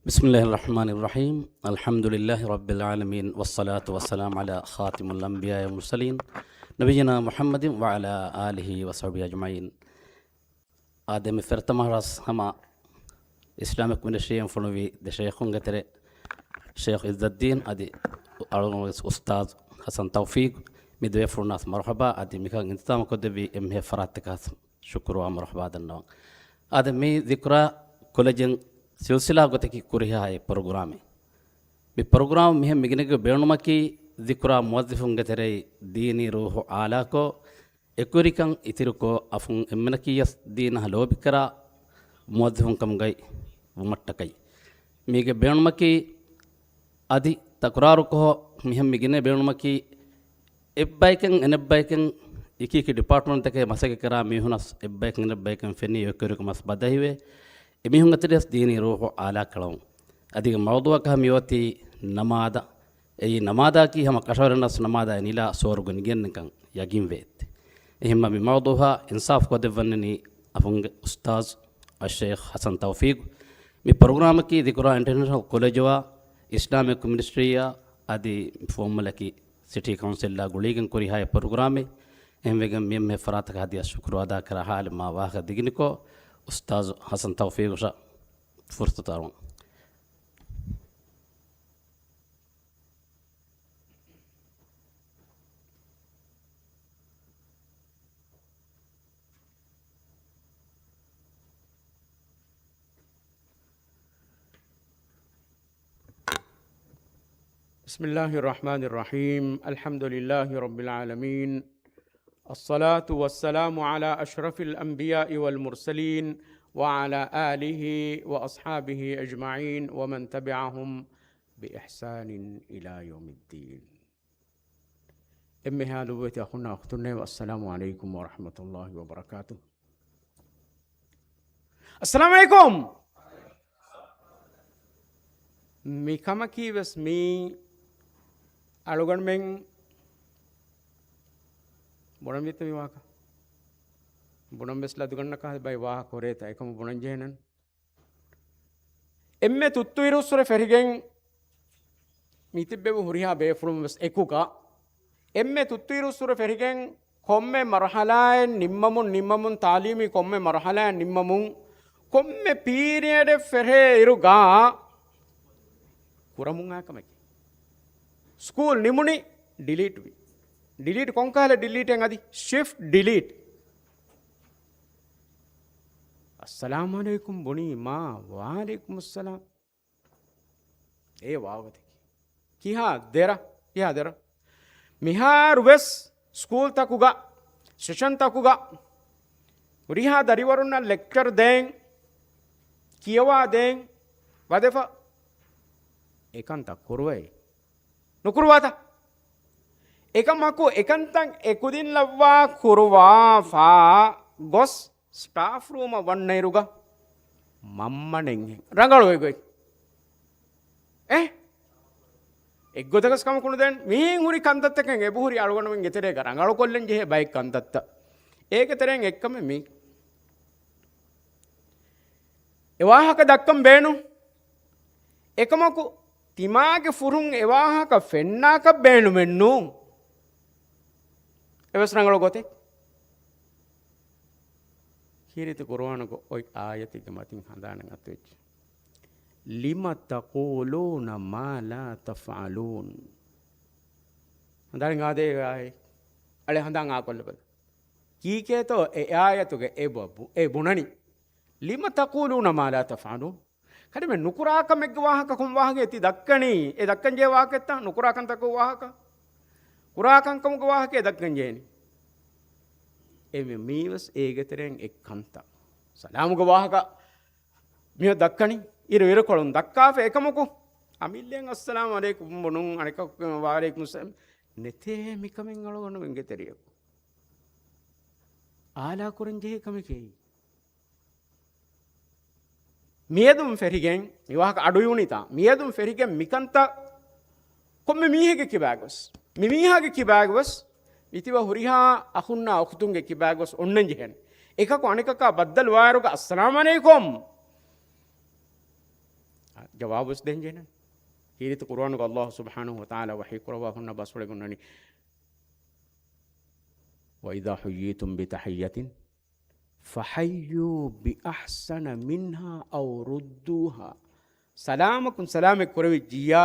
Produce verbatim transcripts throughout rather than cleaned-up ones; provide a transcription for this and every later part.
بسم الله الرحمن الرحيم. الحمد لله رب العالمين، والصلاة والسلام على خاتم الأنبياء والمرسلين، نبينا محمد وعلى آله وصحبه أجمعين. އާދެ، މި ފެރަތަމަ ރަސް ހަމަ އިސްލާމިކް މިނިސްޓްރީއިން ފޮނުވި ދެ ޝޭޚުންގެ ތެރެ، ޝޭޚް އިއްޒައްދީން އަދި އަޅުގަނޑު އުސްތާޛު ޙަސަން ތައުފީޤު، މި ދެ ފުރުނާސް މަރުޙަބާ. އަދި މިކަން އިންތިޒާމު ކޮށްދެއްވި އެންމެހާ ފަރާތްތަކަށް ޝުކުރު ވާ މަރުޙަބާ ދަންނަވަން. އާދެ، މި ޛިކުރާ ކޮލެޖެއް ސިލްސިލާ ގޮތަކީ ކުރިހާ އެއް ޕްރޮގްރާމެއް. މި ޕްރޮގްރާމް މިހެން މިގިނަގެ ބޭނުމަކީ، ޛިކުރާ މުވައްޒަފުންގެ ތެރެއި ދީނީ ރޫޙު އާލާކޮށް، އެކުވެރިކަން އިތުރުކޮށް، އަފުން އެންމެނަކީވެސް ދީނަށް ލޯބިކަރާ މުވައްޒަފުން ކަމުގައި ވުމަށްޓަކައި. މީގެ ބޭނުމަކީ، އަދި ތަކުރާރުކޮށް މިހެން މިގިނަ ބޭނުމަކީ، އެއްބަޔަކެން އެނެއްބަޔަކެން އެކި އެކި ޑިޕާޓްމަންޓްތަކެއް މަސައްކަތް ކުރާ މީހުނަސް އެއްބަޔަކެން އެނެއްބަޔަކެން ފެނި އެކުވެރިކަމަސް ބަދަހިވެ، އެމީހުން އަތުރިޔަސް ދީނީ ރޫޙު އާލާކަޅަމުން. އަދި މައުޟޫޢަކަށް މިއޮތީ ނަމާދަށް. އެއީ ނަމާދަކީ ހަމަ ކަށަވަރެންނަސް ނަމާދާ ނިލާ ސުވަރުގެ ނިގެންނެކަން ޔަގީންވެ އެއްތެ. އެހެންމަ މި މައުޟޫޢަށް އިންސާފު ކޮށްދެއްވަންނަނީ އަފުންގެ އުސްތާޛު އައްޝޭޚް ޙަސަން ތައުފީޤު. މި ޕްރޮގްރާމަކީ ޛިކުރާ އިންޓަރނޭޝަނަލް ކޮލެޖުއާ އިސްލާމިކް މިނިސްޓްރީއާ އަދި ފޯމަލަކީ ސިޓީ ކައުންސިލްއާ ގުޅީގެން ކުރިހާ އެއް ޕްރޮގްރާމެއް. އެހެންވެގެން މި އެންމެ ފަރާތަކަށް ހަދިޔާ ޝުކުރު އަދާކުރާ ހާލެއް މާ ވާހަކަ ދިގިނިކޮށް، އުސްތާޛު ޙަސަން ތައުފީޤުށަށް ފުރުސަތު އަރުވަން. بسم الله الرحمن الرحيم. الحمد لله رب العالمين. الصلاة والسلام على أشرف الأنبياء والمرسلين وعلى آله وأصحابه أجمعين ومن تبعهم بإحسان إلى يوم الدين. އެންމެހާ ލޮބުވެތި އަޚުންނާ އުޚްތުންނޭވެ، އައްސަލާމު ޢަލައިކުމް ވަރަޙްމަތުﷲ ވަބަރަކާތުހު. އައްސަލާމު ޢަލައިކުމް. މި ކަމަކީ ވެސް މީ އަޅުގަނޑުމެން ބުނަންވީތަ މި ވާހަކަ؟ ބުނަން ވެސް ލަދުގަންނަކާ ބައި ވާހަކަ ހުރޭތަ؟ އެކަމަށް ބުނަން ޖެހޭނަން. އެންމެ ތުއްތުއިރުއްސުރެ ފެށިގެން މިތިއްބެވި ހުރިހާ ބޭފުޅުން ވެސް އެކުގަ، އެންމެ ތުއްތުއިރުއްސުރެ ފެށިގެން ކޮންމެ މަރުޙަލާއެއް ނިންމަމުން، ނިންމަމުން، ތާލީމީ ކޮންމެ މަރުޙަލާއެއް ނިންމަމުން، ކޮންމެ ޕީރިއަޑެއް ފެށޭ އިރުގަ ކުރަމުން އާ ކަމެކޭ. ސްކޫލް ނިމުނީ ޑިލީޓް ވި. ޑިލީޓް ކޮންކަހަލަ ޑިލީޓެއް އަދި؟ ޝިފްޓް ޑިލީޓް. އައްސަލާމު ޢަލައިކުމް ބުނީމާ، ވަޢަލައިކުމުއްސަލާމް. އޭ ވާވަތަކީ. ކިހާ ދެރަ، ކިހާ ދެރަ. މިހާރު ވެސް ސްކޫލްތަކުގަ، ސެޝަންތަކުގަ ހުރިހާ ދަރިވަރުންނަށް ލެކްޗަރު ދޭން، ކިޔަވާ ދޭން ވަދެފަ އެކަންތައް ކުރުވައި. ނުކުރުވާތަ؟ އެކަމަކު އެކަންތައް އެކުދިން ލައްވާ ކުރުވާފާ ގޮސް ސްޓާފް ރޫމަށް ވަންނައިރުގަ މަންމަނެންހެން ރަނގަޅު އެގޮތް. އެ؟ އެއްގޮތަކަސް ކަމަކު ނުދޭން. މިހެން ހުރި ކަންތައްތަކެއް އެބަހުރި އަޅުގަނޑުމެންގެ ތެރޭގަ ރަނގަޅުކޮށްލަން ޖެހޭ ބައެއް ކަންތައްތައް. އޭގެ ތެރެއިން އެއްކަމެއް މީ. އެ ވާހަކަ ދައްކަން ބޭނުން. އެކަމަކު ތިމާގެ ފުރުން އެ ވާހަކަ ފެންނާކަށް ބޭނުމެއް ނޫން. އެވެސް ރަނގަޅު ގޮތެއް. ކީރިތި ޤުރުއާނުގެ އޮތް އާޔަތެއްގެ މަތިން ހަނދާނަށް އަތުވެއްޖެ. لم تقولون ما لا تفعلون. ހަނދާން އާދޭ އާޔަތް. އަޅެ ހަނދާން އާކޮށްލަބަލަ. ކީކޭތޯ އެ އާޔަތުގެ އެ ބަ-، އެ ބުނަނީ؟ لم تقولون ما لا تفعلون. ކަރިމެ ނުކުރާ ކަމެއްގެ ވާހަކަ ކޮން ވާހަކައެއް ތި ދައްކަނީ؟ އެ ދައްކަން ޖެހޭ ވާހަކައެއްތަ؟ ނުކުރާ ކަންތަކުގެ ވާހަކަ. ކުރާ ކަންކަމުގެ ވާހަކައެއް ދައްކަން ޖެހޭނީ. އެ މި-، މީވެސް އޭގެ ތެރެއިން އެއް ކަންތައް. ސަލާމުގެ ވާހަކަ މިއޮ ދައްކަނީ. އިރު އިރުކޮޅުން ދައްކާފަ އެކަމަކު އަމިއްލައަށް އައްސަލާމު ޢަލައިކުމް ބުނުން، އަނެކަކު ވަޢަލައިކުމުއްސަލާމް. ނެތޭ މިކަމެއް އަޅުގަނޑުމެންގެ ތެރެއަކު. އާލާ ކުރަން ޖެހޭ ކަމެކޭ. މިއަދުން ފެށިގެން، މި ވާހަކަ އަޑުއިވުނީތާ، މިއަދުން ފެށިގެން މިކަންތައް ކޮންމެ މީހެއްގެ ކިބާގޮސް، މި މީހާގެ ކިބާގޮސް، މިތިބަ ހުރިހާ އަޚުންނާ އުޚްތުންގެ ކިބާގޮސް އޮންނަން ޖެހޭނެ. އެކަކު އަނެކަކާ ބައްދަލުވާއިރުގަ އައްސަލާމު ޢަލައިކުމް. ޖަވާބުވެސް ދޭން ޖެހޭނެ. ކީރިތި ޤުރުއާނުގަ ﷲ ސުބްޙާނަހޫ ވަތަޢާލާ ވަޙީ ކުރައްވާފަ ހުންނަ ބަސްފުޅެއް އޮންނަނީ، وَإِذَا حُيِّيتُم بِتَحِيَّةٍ فَحَيُّوا بِأَحْسَنَ مِنْهَا أَوْ رُدُّوهَا. ސަލާމަކުން ސަލާމެއް ކުރެވިއްޖިއްޔާ،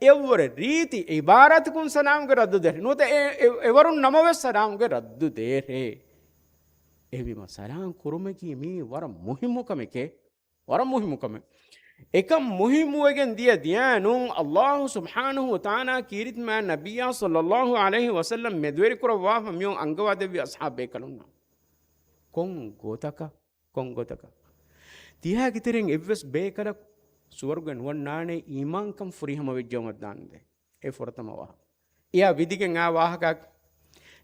އެއަށްވުރެ ރީތި ޢިބާރާތަކުން ސަލާމްގެ ރައްދު ދޭށޭ. ނުވަތަ އެ، އެ، އެވަރުން ނަމަވެސް ސަލާމްގެ ރައްދު ދޭށޭ. އެހެންވީމަ ސަލާމް ކުރުމަކީ މީ ވަރަށް މުހިއްމު ކަމެކޭ. ވަރަށް މުހިއްމު ކަމެއް. އެކަން މުހިއްމުވެގެން ދިޔަ ދިޔައިނުން، ﷲ ސުބްޙާނަހޫ ވަތަޢާލާ ކީރިތި މާތް ނަބިއްޔާ ޞައްލައްލާހު ޢަލައިހި ވަސައްލަމް މެދުވެރިކުރައްވާފަ މިއޮން އަންގަވާދެއްވި އަޞްޙާބު ބޭކަލުންނަށް. ކޮން ގޮތަކަށް؟ ކޮން ގޮތަކަށް؟ ތިޔާގެ ތެރެއިން އެއްވެސް ބޭކަލަކު ސުވަރުގެ ނުވަންނާނެ އީމާންކަން ފުރިހަމަ ވެއްޖައުމަށް ދާންދޭ. އެ ފުރަތަމަ ވާހަކަ. އެއާ ވިދިގެން އާ ވާހަކަ.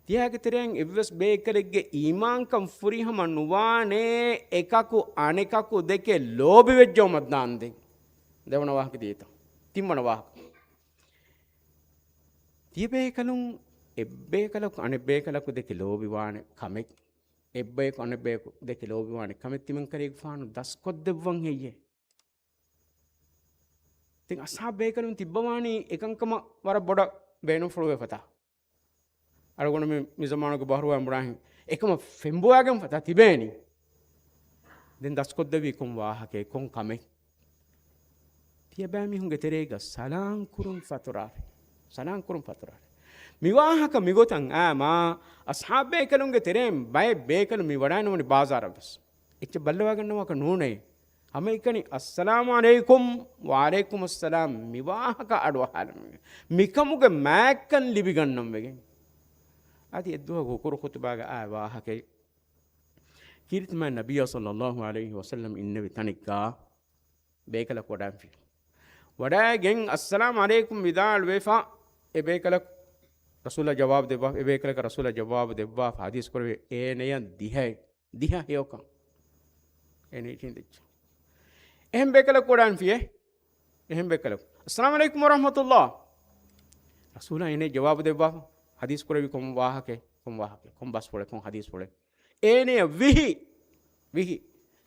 ތިޔާގެ ތެރެއިން އެއްވެސް ބޭކަލެއްގެ އީމާންކަން ފުރިހަމަ ނުވާނޭ، އެކަކު އަނެކަކު ދެކެ ލޯބިވެއްޖައުމަށް ދާންދެން. ދެވަނަ ވާހަކަ ދީތަ؟ ތިންވަނަ ވާހަކަ. ތިޔަބޭކަލުން އެއްބޭކަލަކު އަނެއްބޭކަލަކު ދެކެ ލޯބިވާނެ ކަމެއް، އެއްބަޔަކު އަނެއްބަޔަކު ދެކެ ލޯބިވާނެ ކަމެއް ތިމަންކަރީގެފާނު ދަސްކޮށްދެއްވަން ހެއްޔޭ؟ ތިން އަޞްޙާބު ބޭކަލުން ތިއްބަވާނީ އެކަންކަމަށް ވަރަށް ބޮޑަށް ބޭނުންފުޅުވެފަތާ. އަޅުގަނޑުމެން މި ޒަމާނުގެ ބަހަރުވައިން ބުނާހެން އެކަމަށް ފެންބޮވާގެން ފަތާ ތިބޭނީ. ދެން ދަސްކޮށްދެއްވީ ކޮން ވާހަކައެއް، ކޮން ކަމެއް؟ ތިޔަބައިމީހުންގެ ތެރޭގަ ސަލާން ކުރުން ފަތުރާށޭ. ސަލާން ކުރުން ފަތުރާށޭ. މި ވާހަކަ މިގޮތަށް އާމާ، އަޞްޙާބު ބޭކަލުންގެ ތެރެއިން ބައެއް ބޭކަލުން މި ވަޑައިނުވަނީ ބާޒާރަށް ވެސް. އެއްޗެއް ބައްލަވާގަންނަވާކަށް ނޫނޭ. ހަމައެކަނި، އައްސަލާމު ޢަލައިކުމް، ވަޢަލައިކުމުއްސަލާމް، މި ވާހަކަ އަޑުއަހާލަމުން. މިކަމުގެ މާތްކަން ލިބިގަންނަން ވެގެން. އަދި އެއްދުވަހު ހުކުރު ޚުތުބާގަ އާ ވާހަކައެއް. ކީރިތި މާތް ނަބިއްޔާ ޞައްލައްލާހު ޢަލައިހި ވަސައްލަމް އިންނެވި ތަނެއްގަ ބޭކަލަކު ވަޑައިންފި. ވަޑައިގެން އައްސަލާމު ޢަލައިކުމް ވިދާޅުވެފަ، އެ ބޭކަލަކު ރަސޫލާ ޖަވާބު ދެއްވާ، އެ ބޭކަލަކަށް ރަސޫލާ ޖަވާބު ދެއްވާފަ ޙަދީޘް ކުރެވި އޭނަޔަށް ދިހަ، ދިހަ ހެޔޮކަން. އޭނަ އިށީނދެއްޗެ. އެހެން ބޭކަލަކު ވަޑައިންފިޔޭ. އެހެން ބޭކަލަކު. އައްސަލާމު ޢަލައިކުމް ވަރަޙްމަތުﷲ. ރަސޫލާ އޭނަ ޖަވާބު ދެއްވާފަ. ޙަދީޘް ކުރެވި ކޮން ވާހަކައެއް، ކޮން ވާހަކައެއް، ކޮން ބަސްފުޅެއް، ކޮން ޙަދީޘްފުޅެއް. އޭނަޔަށް ވިހި، ވިހި.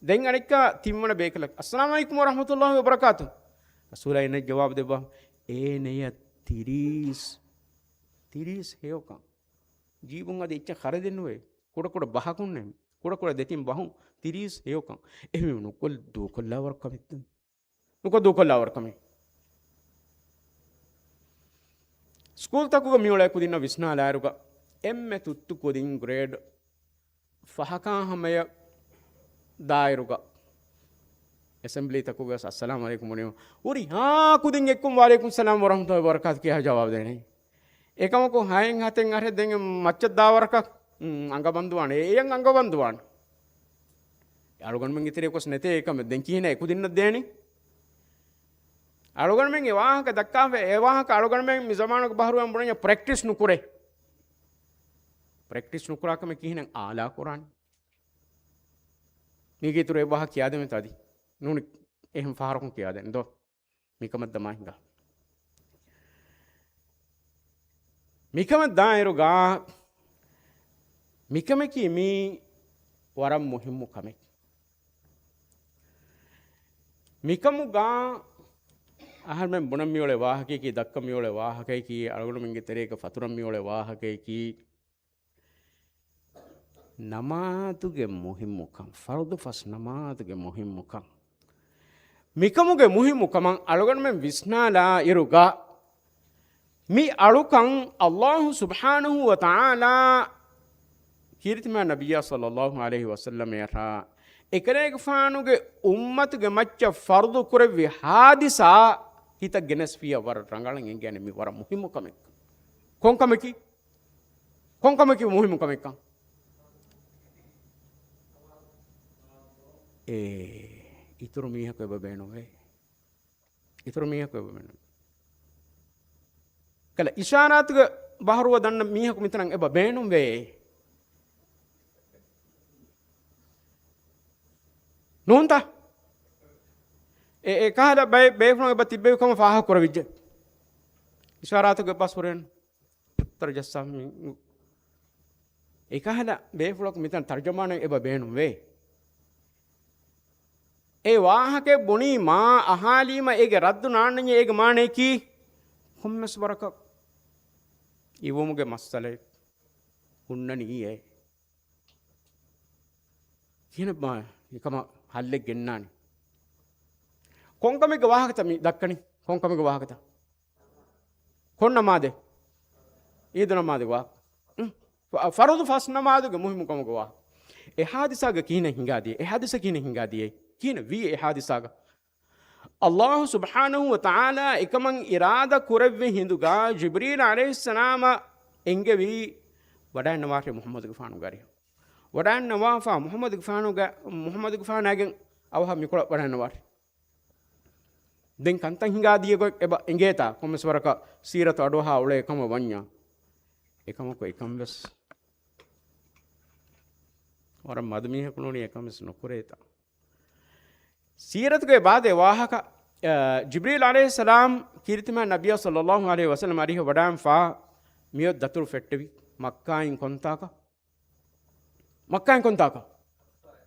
ދެން އަނެއްކާ ތިންވަނަ ބޭކަލަކު. އައްސަލާމު ޢަލައިކުމް ވަރަޙްމަތުﷲ ވަބަރަކާތު. ރަސޫލާ އޭނަ ޖަވާބު ދެއްވާ. އޭނަޔަށް ތިރީސް، ތިރީސް ހެޔޮކަން. ޖީބުން އަދި އެއްޗެއް ޚަރަދެއް ނުވޭ. ކުޑަ ކުޑަ ބަހަކުންނެ، ކުޑަ ކުޑަ ދެތިން ބަހުން ތިރީސް ހެޔޮކަން. އެހެން ނުކޮށް ދޫކޮށްލާ ވަރު ކަމެއް. ނުކޮށް ދޫކޮށްލާ ވަރު ކަމެއް. ސްކޫލްތަކުގަ މިއުޅޭ ކުދިންނަށް ވިސްނާލާއިރުގަ، އެންމެ ތުއްތު ކުދިން ގްރޭޑް ފަހަކާ ހަމަޔަށް ދާއިރުގަ، އެސެމްބްލީތަކުގަ ވެސް އައްސަލާމު ޢަލައިކުމް ބުނީމަ، ހުރިހާ ކުދިން އެއްކުން ވަޢަލައިކުމް ސަލާމް ވަރަޙްމަތުﷲ ވަބަރަކާތު ކިޔާ ޖަވާބު ދޭނެ. އެކަމަކު ހައެއް ހަތެއް އަހަރެއް ދެން މައްޗަށް ދާ ވަރަކަށް، އުން، އަނގަބަންދުވާނެ. އެއަށް އަނގަބަންދުވާނެ. އަޅުގަނޑުމެންގެ ތެރޭ ކޮސް ނެތޭ އެކަމެއް. ދެން ކިހިނެއް އެކުދިންނަށް ދޭނީ؟ އަޅުގަނޑުމެން އެ ވާހަކަ ދައްކާފަ، އެ ވާހަކަ އަޅުގަނޑުމެން މި ޒަމާނުގެ ބަހަރުވަން ބުނަންޏާ ޕްރެކްޓިސް ނުކުރޭ. ޕްރެކްޓިސް ނުކުރާ ކަމެއް ކިހިނެއް އާލާ ކުރާނީ؟ މީގެ އިތުރު އެ ވާހަކަ ކިޔާދެމެތަ އަދި؟ ނޫނީ އެހެން ފަހަރަކުން ކިޔާދެން ދޯ. މިކަމަށް ދަމާ ހިނގާ. މިކަމަށް ދާއިރުގަ މިކަމަކީ މީ ވަރަށް މުހިއްމު ކަމެއް. މިކަމުގަ އަހަރުމެން ބުނަން މިއުޅޭ ވާހަކަޔަކީ، ދައްކަން މިއުޅޭ ވާހަކަޔަކީ، އަޅުގަނޑުމެންގެ ތެރޭގަ ފަތުރަން މިއުޅޭ ވާހަކަޔަކީ، ނަމާދުގެ މުހިއްމުކަން، ފަރުޟު ފަސް ނަމާދުގެ މުހިއްމުކަން. މިކަމުގެ މުހިއްމުކަމަށް އަޅުގަނޑުމެން ވިސްނާލާ އިރުގަ، މި އަޅުކަން ﷲ ސުބްޙާނަހޫ ވަތަޢާލާ ކީރިތި މާތް ނަބިއްޔާ ޞައްލައްލާހު ޢަލައިހި ވަސައްލަމައަށާ އެކަލޭގެފާނުގެ އުއްމަތުގެ މައްޗަށް ފަރުޟު ކުރެއްވި ޙާދިސާ ހިތަށް ގެނެސްފިއްޔާ ވަރަށް ރަނގަޅަށް އެނގޭނެ. މި ވަރަށް މުހިއްމު ކަމެއް. ކޮން ކަމަކީ؟ ކޮން ކަމަކީ މުހިއްމު ކަމެއްކަން؟ އޭ، އިތުރު މީހަކު އެބަ ބޭނުންވޭ. އިތުރު މީހަކު އެބަ ބޭނުން. ކަލަ އިޝާރާތުގެ ބަހަރުވަ ދަންނަ މީހަކު މިތަނަށް އެބަ ބޭނުންވޭ. ނޫންތަ؟ އެ، އެ ކަހަލަ ބޭ-، ބޭފުޅުން އެބަ ތިއްބެވި ކަމަށް ފާހަގަ ކުރެވިއްޖެ. އިޝާރާތުގެ ބަސް ހުރެން. ތަރުޖައްސާ މި-، އެކަހަލަ ބޭފުޅަކު މިތަން ތަރުޖަމާނެއް އެބަ ބޭނުންވޭ. އެ ވާހަކައެއް ބުނީމާ އަހާލީމަ އޭގެ ރައްދު ނާންނަންޏޭ އޭގެ މާނަޔަކީ ކޮންމެސް ވަރަކަށް އިވުމުގެ މައްސަލައެއް ހުންނަނީ އޭ. ކިހިނެއްބާ އެކަމަށް ހައްލެއް ގެންނާނީ؟ ކޮންކަމެއްގެ ވާހަކަތަ މި ދައްކަނީ؟ ކޮންކަމެއްގެ ވާހަކަތަ؟ ކޮން ނަމާދެއް؟ އީދު ނަމާދެއް ވާ. އުން. ފަ-، ފަރުޟު ފަސް ނަމާދުގެ މުހިއްމުކަމުގެ ވާ. އެ ހާދިސާގަ ކިހިނެއް ހިނގާދިޔަ؟ އެ ހާދިސާ ކިހިނެއް ހިނގާދިޔަ؟ ކިހިނެއް ވީ އެ ހާދިސާގަ؟ އައްލާހު ސުބްޙާނަހު ވަ ތަޢާލާ އެކަމަށް އިރާދަ ކުރެއްވި ހިނދުގަ ޖިބްރީލް ޢަލައިހިއްސަލާމަށް އެންގެވީ ވަޑައިންނަވާށޭ މުޙައްމަދުގެފާނުގެ އަރިހަށް. ވަޑައިންނަވާފަ މުޙައްމަދުގެފާނުގެ، މުޙައްމަދުގެފާނާގެން އަވަހަށް މިކޮޅަށް ވަޑައިންނަވާށޭ. ދެން ކަންތައް ހިނގާދިޔަ ގޮތް އެބަ އެނގޭތާ ކޮންމެސް ވަރަކަށް ސީރަތު އަޑުއަހާ އުޅޭ ކަމަށް ވަންޏާ. އެކަމަކު އެކަން ވެސް ވަރަށް މަދު މީހަކު ނޫނީ އެކަން ވެސް ނުކުރޭތާ. ސީރަތުގެ ބާދެ ވާހަކަ، އަ، ޖިބްރީލް ޢަލައިހިއްސަލާމް ކީރިތިމާ ނަބިއްޔާ ޞައްލައްލާހު ޢަލައިހި ވަސައްލަމް އަރިހަށް ވަޑައިންފާ މިއޮތް ދަތުރު ފެއްޓެވި މައްކާއިން ކޮންތާކަށް؟ މައްކާއިން ކޮންތާކަށް؟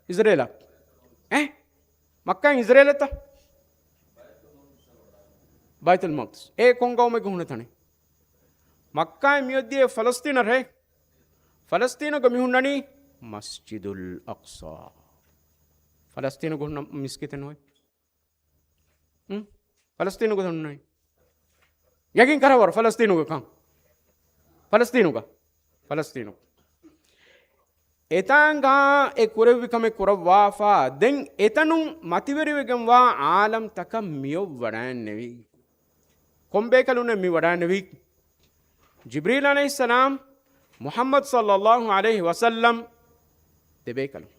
އިޒްރޭލަށް. އެ؟ މައްކާއިން އިޒްރޭލަށްތަ؟ ބައިތުލް މަޤްދިސް. އޭ ކޮން ގައުމެއްގަ ހުންނަ ތަނެއް؟ މައްކާއިން މިއޮއްދިޔަ ފަލަސްތީނަށޭ. ފަލަސްތީނުގަ މި ހުންނަނީ މަސްޖިދުލް އަޤްޞާ. ފަލަސްތީނުގަ ހުންނަ މިސްކިތެއް ނުވޭ. ހުން؟ ފަލަސްތީނުގަ ހުންނަނީ. ޔަގީން ކަރަވަރު ފަލަސްތީނުގަ ކަން. ފަލަސްތީނުގަ. ފަލަސްތީނު. އެތާނގާ އެ ކުރެއްވި ކަމެއް ކުރައްވާފާ، ދެން އެތަނުން މަތިވެރިވެގެންވާ އާލަމްތަކަށް މިއޮއް ވަޑައިންނެވި. ކޮން ބޭކަލުންނެއް މި ވަޑައިންނެވީ؟ ޖިބްރީލް ޢަލައިހިއްސަލާމް، މުޙައްމަދު ޞައްލައްލާހު ޢަލައިހި ވަސައްލަމް، ދެ ބޭކަލުން.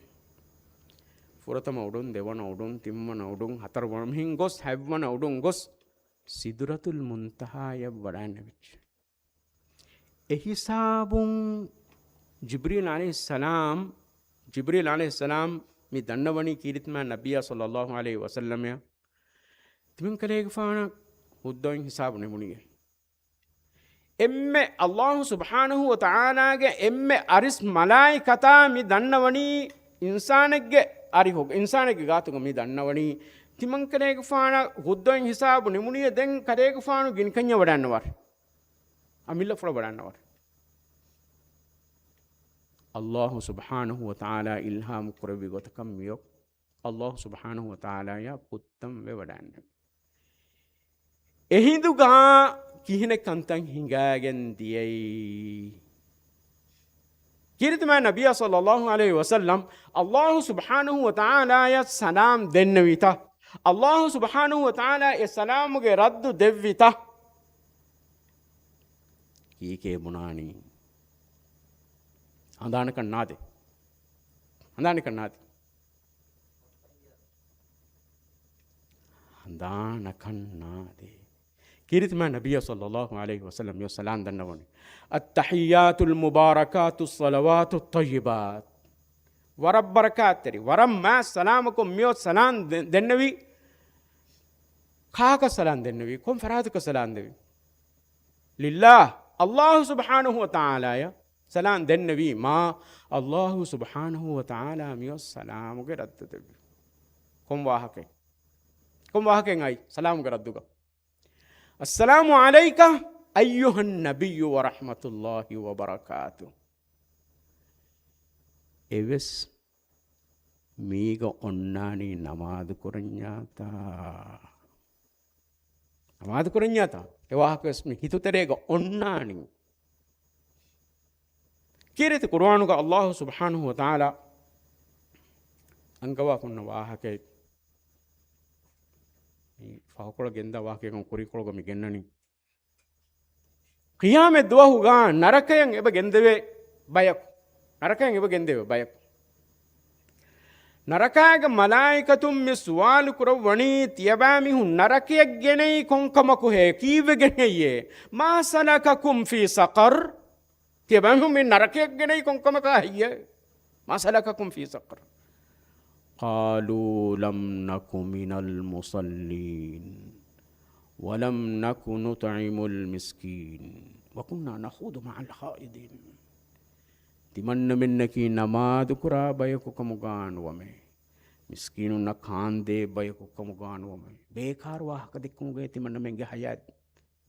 ފުރަތަމަ އުޑުން، ދެވަނަ އުޑުން، ތިންވަނަ އުޑުން، ހަތަރުވަނަ މިހެން ގޮސް، ހަތްވަނަ އުޑުން ގޮސް، ސިދުރަތުލް މުންތަހާޔަށް ވަޑައިންނެވިއްޖެ. އެ ހިސާބުން ޖިބްރީލް ޢަލައިހިއްސަލާމް، ޖިބްރީލް ޢަލައިހިއްސަލާމް މި ދަންނަވަނީ ކީރިތިމާ ނަބިއްޔާ ޞައްލައްލާހު ޢަލައިހި ވަސައްލަމައަށް. ތިމަންކަލޭގެފާނަށް ހުއްދަވެން ހިސާބު ނިމުނީ. އެންމެ އައްލާހު ސުބްޙާނަހު ވަ ތަޢާލާގެ އެންމެ އަރިސް މަލާއިކަތާ މި ދަންނަވަނީ އިންސާނެއްގެ އަރިހުގަ، އިންސާނެއްގެ ގާތުގަ މި ދަންނަވަނީ. ތިމަންކަލޭގެފާނަށް ހުއްދަވެން ހިސާބު ނިމުނީ ދެން ކަލޭގެފާނު ގިނިކަންޏަށް ވަޑައިންނަވާށޭ. އަމިއްލަފުޅަށް ވަޑައިންނަވާށޭ. އައްލާހު ސުބްޙާނަހު ވަ ތަޢާލާ އިލްހާމް ކުރެއްވި ގޮތަކަށް މިއޮތް އައްލާހު ސުބްޙާނަހު ވަ ތަޢާލާޔާ ކުއްތަން ވެވަޑައިންނެވި. އެހިނދުގާ ކިހިނެއް ކަންތައް ހިނގާގެން ދިޔައީ؟ ކީރިތިމާ ނަބިއްޔާ ޞައްލައްލާހު ޢަލައިހި ވަސައްލަމް އައްލާހު ސުބްޙާނަހު ވަ ތަޢާލާޔަށް ސަލާމް ދެންނެވިތަ؟ އައްލާހު ސުބްޙާނަހު ވަ ތަޢާލާ އެ ސަލާމުގެ ރައްދު ދެއްވިތަ؟ ކީކޭ ބުނާނީ؟ ހަނދާނަކަށް ނާދޭ. ހަނދާނަކަށް ނާދޭ. ހަނދާނަކަށް ނާދޭ. ކީރިތިމާ ނަބިއްޔާ ޞައްލައްލާހު ޢަލައިހި ވަސައްލަމް މިއޮތް ސަލާމް ދަންނަވަނީ. التحيات المباركات الصلوات الطيبات. ވަރަށް ބަރަކާތްތެރި، ވަރަށް މާތް ސަލާމަކުން މިއޮތް ސަލާމް ދެ-، ދެންނެވީ. ކާކަށް ސަލާމް ދެންނެވީ؟ ކޮން ފަރާތަކަށް ސަލާމް ދެވީ؟ ލިއްލާހް، އައްލާހު ސުބްޙާނަހު ވަ ތަޢާލާޔަށް ސަލާމް ދެންނެވީމާ، އައްލާހު ސުބްޙާނަހު ވަ ތަޢާލާ މިއޮތް ސަލާމުގެ ރައްދު ދެއްވި. ކޮން ވާހަކައެއް؟ ކޮން ވާހަކައެއް އައި ސަލާމުގެ ރައްދުގަ؟ السلام عليك أيها النبي ورحمة الله وبركاته. އެވެސް މީގަ އޮންނާނީ ނަމާދު ކުރަންޏާތާ؟ ނަމާދު ކުރަންޏާތާ؟ އެ ވާހަކަވެސް މި ހިތުތެރޭގަ އޮންނާނީ. ކީރިތި ޤުރުއާނުގަ އައްލާހު ސުބްޙާނަހު ވަ ތަޢާލާ އަންގަވާފަ ހުންނަ ވާހަކައެއް. މި ފަހުކޮޅަށް ގެންދާ ވާހަކައަކުން ކުރީކޮޅުގަ މި ގެންނަނީ. ޤިޔާމަތް ދުވަހުގަ ނަރަކަޔަށް އެބަ ގެންދެވޭ ބަޔަކު. ނަރަކަޔަށް އެބަ ގެންދެވޭ ބަޔަކު. ނަރަކާގެ މަލާއިކަތުން މި ސުވާލު ކުރައްވަނީ، ތިޔަބައިމީހުން ނަރަކަޔަށް ގެނައީ ކޮންކަމަކުހޭ؟ ކީއްވެ ގެނައްޔޭ؟ ما سلككم في سقر؟ ތިޔަބައިމީހުން މި ނަރަކަޔަށް ގެނައީ ކޮންކަމަކާ ހެއްޔޭ؟ ما سلككم في سقر؟ قالوا لم نك من المصلين ولم نك نطعم المسكين وكنا نخوض مع الخائضين. ތިމަންނަމެންނަކީ ނަމާދުކުރާ ބަޔަކު ކަމުގާ ނުވަމޭ. މިސްކީނުންނަށް ކާންދޭ ބަޔަކު ކަމުގަ ނުވަމެ. ބޭކާރު ވާހަކަ ދެއްކުމުގައި ތިމަންނަމެންގެ ހަޔާތް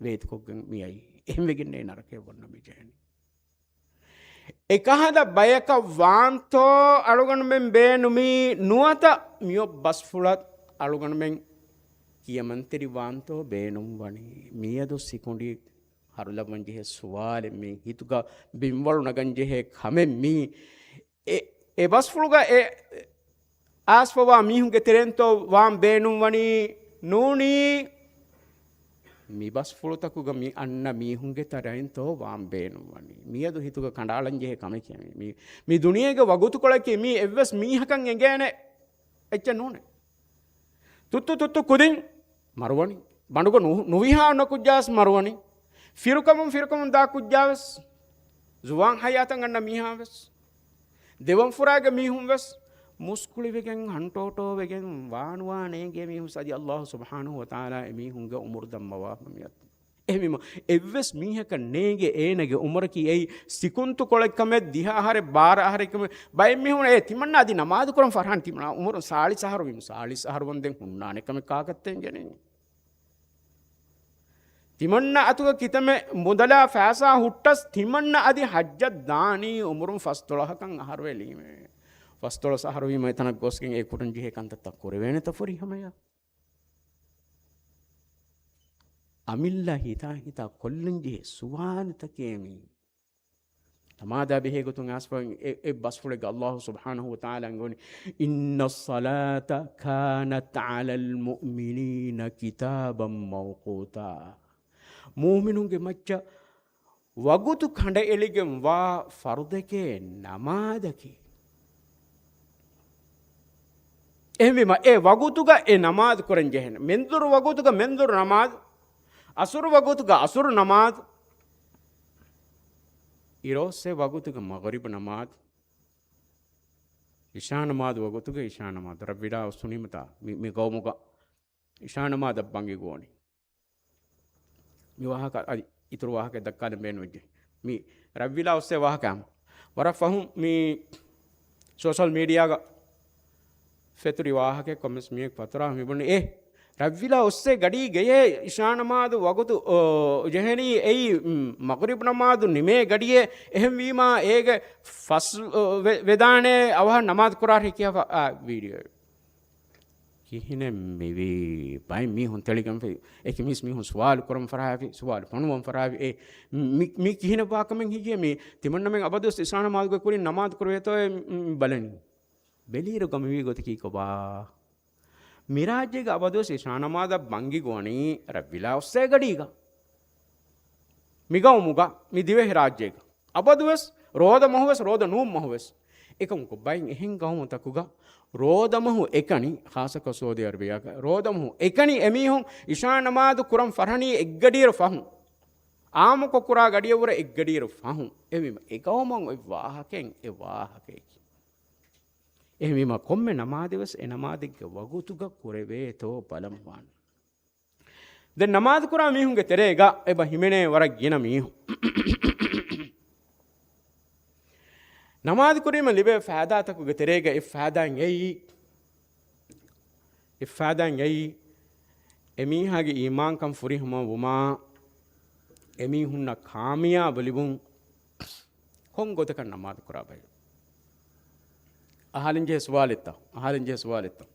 ވޭތުކޮށްގެން މިއައީ. އެހެންވެގެންނޭ ނަރަކަޔަށް ވަންނަ މި ޖެހެނީ. އެކަހަލަ ބަޔަކަށް ވާންތޯ އަޅުގަނޑުމެން ބޭނުމީ ނުވަތަ މިއޮތް ބަސްފުޅަށް އަޅުގަނޑުމެން ކިޔަމަންތެރި ވާންތޯ ބޭނުން ވަނީ؟ މިއަދު ސިކުނޑި ހަރުލައްވަން ޖެހޭ ސުވާލެއް މީ. ހިތުގަ ބިންވަޅު ނަގަން ޖެހޭ ކަމެއް މީ. އެ، އެ ބަސްފުޅުގަ އެ އާސްފަވާ މީހުންގެ ތެރެއިންތޯ ވާން ބޭނުން ވަނީ؟ ނޫނީ. މި ބަސްފުޅުތަކުގަ މި އަންނަ މީހުންގެ ތެރެއިންތޯ ވާން ބޭނުން ވަނީ؟ މިއަދު ހިތުގަ ކަނޑައަޅަން ޖެހޭ ކަމެކޭ މީ. މި، މި ދުނިޔޭގެ ވަގުތުކޮޅަކީ މީ އެއްވެސް މީހަކަށް އެނގޭނެ އެއްޗެއް ނޫނޭ. ތުއްތު ތުއްތު ކުދިން މަރުވަނީ. ބަނޑުގަ ނު-، ނުވިހާ ނުކުއްޖާސް މަރުވަނީ. ފިރުކަމުން ފިރުކަމުން ދާ ކުއްޖާވެސް، ޒުވާން ހަޔާތަށް އަންނަ މީހާވެސް، ދެވަން ފުރާގެ މީހުންވެސް މުސްކުޅިވެގެން ހަންޓޯޓޯވެގެން ވާނުވާ ނޭނގޭ މީހުން އަދި އައްލާހު ސުބްޙާނަހު ވަތަޢާލާ އެމީހުންގެ އުމުރު ދަންމަވާފަ މިއަދު. އެހެންވީމަ، އެއްވެސް މީހަކަށް ނޭނގެ އޭނަގެ އުމުރަކީ އެއީ ސިކުންތު ކޮޅެއް ކަމެއް، ދިހަ އަހަރެއް، ބާރަ އަހަރެއް ކަމެއް. ބައެއް މީހުން އޭ ތިމަންނަ އަދި ނަމާދު ކުރަން ފަރާން، ތިމަންނަ އުމުރުން ސާޅީސް އަހަރު ވީމަ، ސާޅީސް އަހަރު ވަންދެން ހުންނާނެ ކަމެއް ކާކަށްތޭ އެނގެނީ؟ ތިމަންނަ އަތުގަ ކިތަމެ މުދަލާ ފައިސާ ހުއްޓަސް، ތިމަންނަ އަދި ޙައްޖަށް ދާނީ އުމުރުން ފަސްދޮޅަހަކަށް އަހަރު އެޅީމޭ. ފަސްދޮޅަސް އަހަރު ވީމަ އެތަނަށް ގޮސްގެން އެ ކުރަން ޖެހޭ ކަންތައްތައް ކުރެވޭނެތަ ފުރިހަމަޔަށް؟ އަމިއްލަ ހިތާ ހިތާ ކޮށްލަން ޖެހޭ ސުވާލުތަކޭ މީ. ނަމާދާ ބެހޭ ގޮތުން އާސްފަވަން އެ، އެ ބަސްފުޅެއްގަ އައްލާހު ސުބްޙާނަހު ވަތަޢާލާ އަންގަވަނީ، إن الصلاة كانت على المؤمنين كتابا موقوتا. މުއުމިނުންގެ މައްޗަށް ވަގުތު ކަނޑައެޅިގެން ވާ ފަރުޟެކޭ ނަމާދަކީ. އެހެންވީމަ، އެ ވަގުތުގަ އެ ނަމާދު ކުރަން ޖެހޭނެ. މެންދުރު ވަގުތުގަ މެންދުރު ނަމާދު، އަސުރު ވަގުތުގަ އަސުރު ނަމާދު، އިރޯއްސެ ވަގުތުގަ މަޣްރިބު ނަމާދު، އިޝާ ނަމާދު ވަގުތުގަ އިޝާ ނަމާދު. ރަށްވިލާ އުސްނީމަތާ މި، މި ގައުމުގަ އިޝާ ނަމާދަށް ބަންގި ގޮވަނީ. މި ވާހަކަ އަދި އިތުރު ވާހަކަ ދައްކާލަން ބޭނުންވެއްޖެ. މި ރަށްވިލާ އޮއްސޭ ވާހަކަ ހަމަ. ވަރަށް ފަހުން މި ސޯޝަލް މީޑިއާގަ ފެތުރި ވާހަކަ ކޮމެންޓްސް މިއެއް ފަތުރާ މިބުނި އޭ ރަށްވިލާ އޮއްސޭ ގަޑީ ގެޔޭ އިޝާ ނަމާދު ވަގުތު، އޯ، ޖެހެނީ އެއީ، މް، މަޣްރިބް ނަމާދު ނިމޭ ގަޑިއޭ. އެހެންވީމާ އޭގެ ފަސް، އޯ، ވެ-، ވެދާނެ އަވަހަށް ނަމާދު ކުރާށޭ ކިޔާފަ އާ ވީޑިއޯ. ކިހިނެއް މިވީ؟ ބައެއް މީހުން ތެޅިގެންފި، އެކި މީސް މީހުން ސުވާލު ކުރަން ފަރާވި، ސުވާލު ފޮނުވަން ފަރާވި. އެ މި، މި ކިހިނެއް ވާކަމެއް ހިނގިޔޭ؟ މި ތިމަންނަމެން އަބަދުވެސް އިޝާ ނަމާދުގެ ކުރިން ނަމާދު ކުރެވޭތޯއޭ މި ބަލަނީ. ބެލިއިރު ގަމިވީ ގޮތަކީ ކޮބާ؟ މި ރާއްޖޭގަ އަބަދުވެސް އިޝާ ނަމާދަށް ބަންގި ގޮވަނީ ރަށްވިލާ އޮއްސޭ ގަޑީގަ. މި ގައުމުގަ، މި ދިވެހި ރާއްޖޭގަ. އަބަދުވެސް ރޯދަ މަހުވެސް، ރޯދަ ނޫން މަހުވެސް. އެކަމަކު ބައެއް އެހެން ގައުމުތަކުގަ ރޯދަ މަހު އެކަނި، ޚާއްޞަކޮށް ސައުދީ އަރަބިޔާގަ ރޯދަ މަހު އެކަނި އެމީހުން އިޝާ ނަމާދު ކުރަން ފަށަނީ އެއްގަޑިއިރު ފަހުން. އާއްމުކޮށް ކުރާ ގަޑިއަށްވުރެ އެއްގަޑިއިރު ފަހުން. އެހެންވީމަ އެ ގައުމަށް އޮތް ވާހަކައެއް އެ ވާހަކައަކީ. އެހެންވީމަ ކޮންމެ ނަމާދެއްވެސް އެ ނަމާދެއްގެ ވަގުތުގަ ކުރެވޭތޯ ބަލަން ވާނެ. ދެން ނަމާދު ކުރާ މީހުންގެ ތެރޭގަ އެބަ ހިމެނޭ ވަރަށް ގިނަ މީހުން. ނަމާދު ކުރީމަ ލިބޭ ފައިދާތަކުގެ ތެރޭގަ އެއް ފައިދާއެއް އެއީ، އެއް ފައިދާއެއް އެއީ، އެމީހާގެ އީމާންކަން ފުރިހަމަ ވުމާ، އެމީހުންނަށް ކާމިޔާބު ލިބުން ކޮން ގޮތަކަށް ނަމާދު ކުރާ ބައެއް؟ އަހާލިން ޖެހޭ ސުވާލެއްތަ؟ އަހާލިން ޖެހޭ ސުވާލެއްތަ؟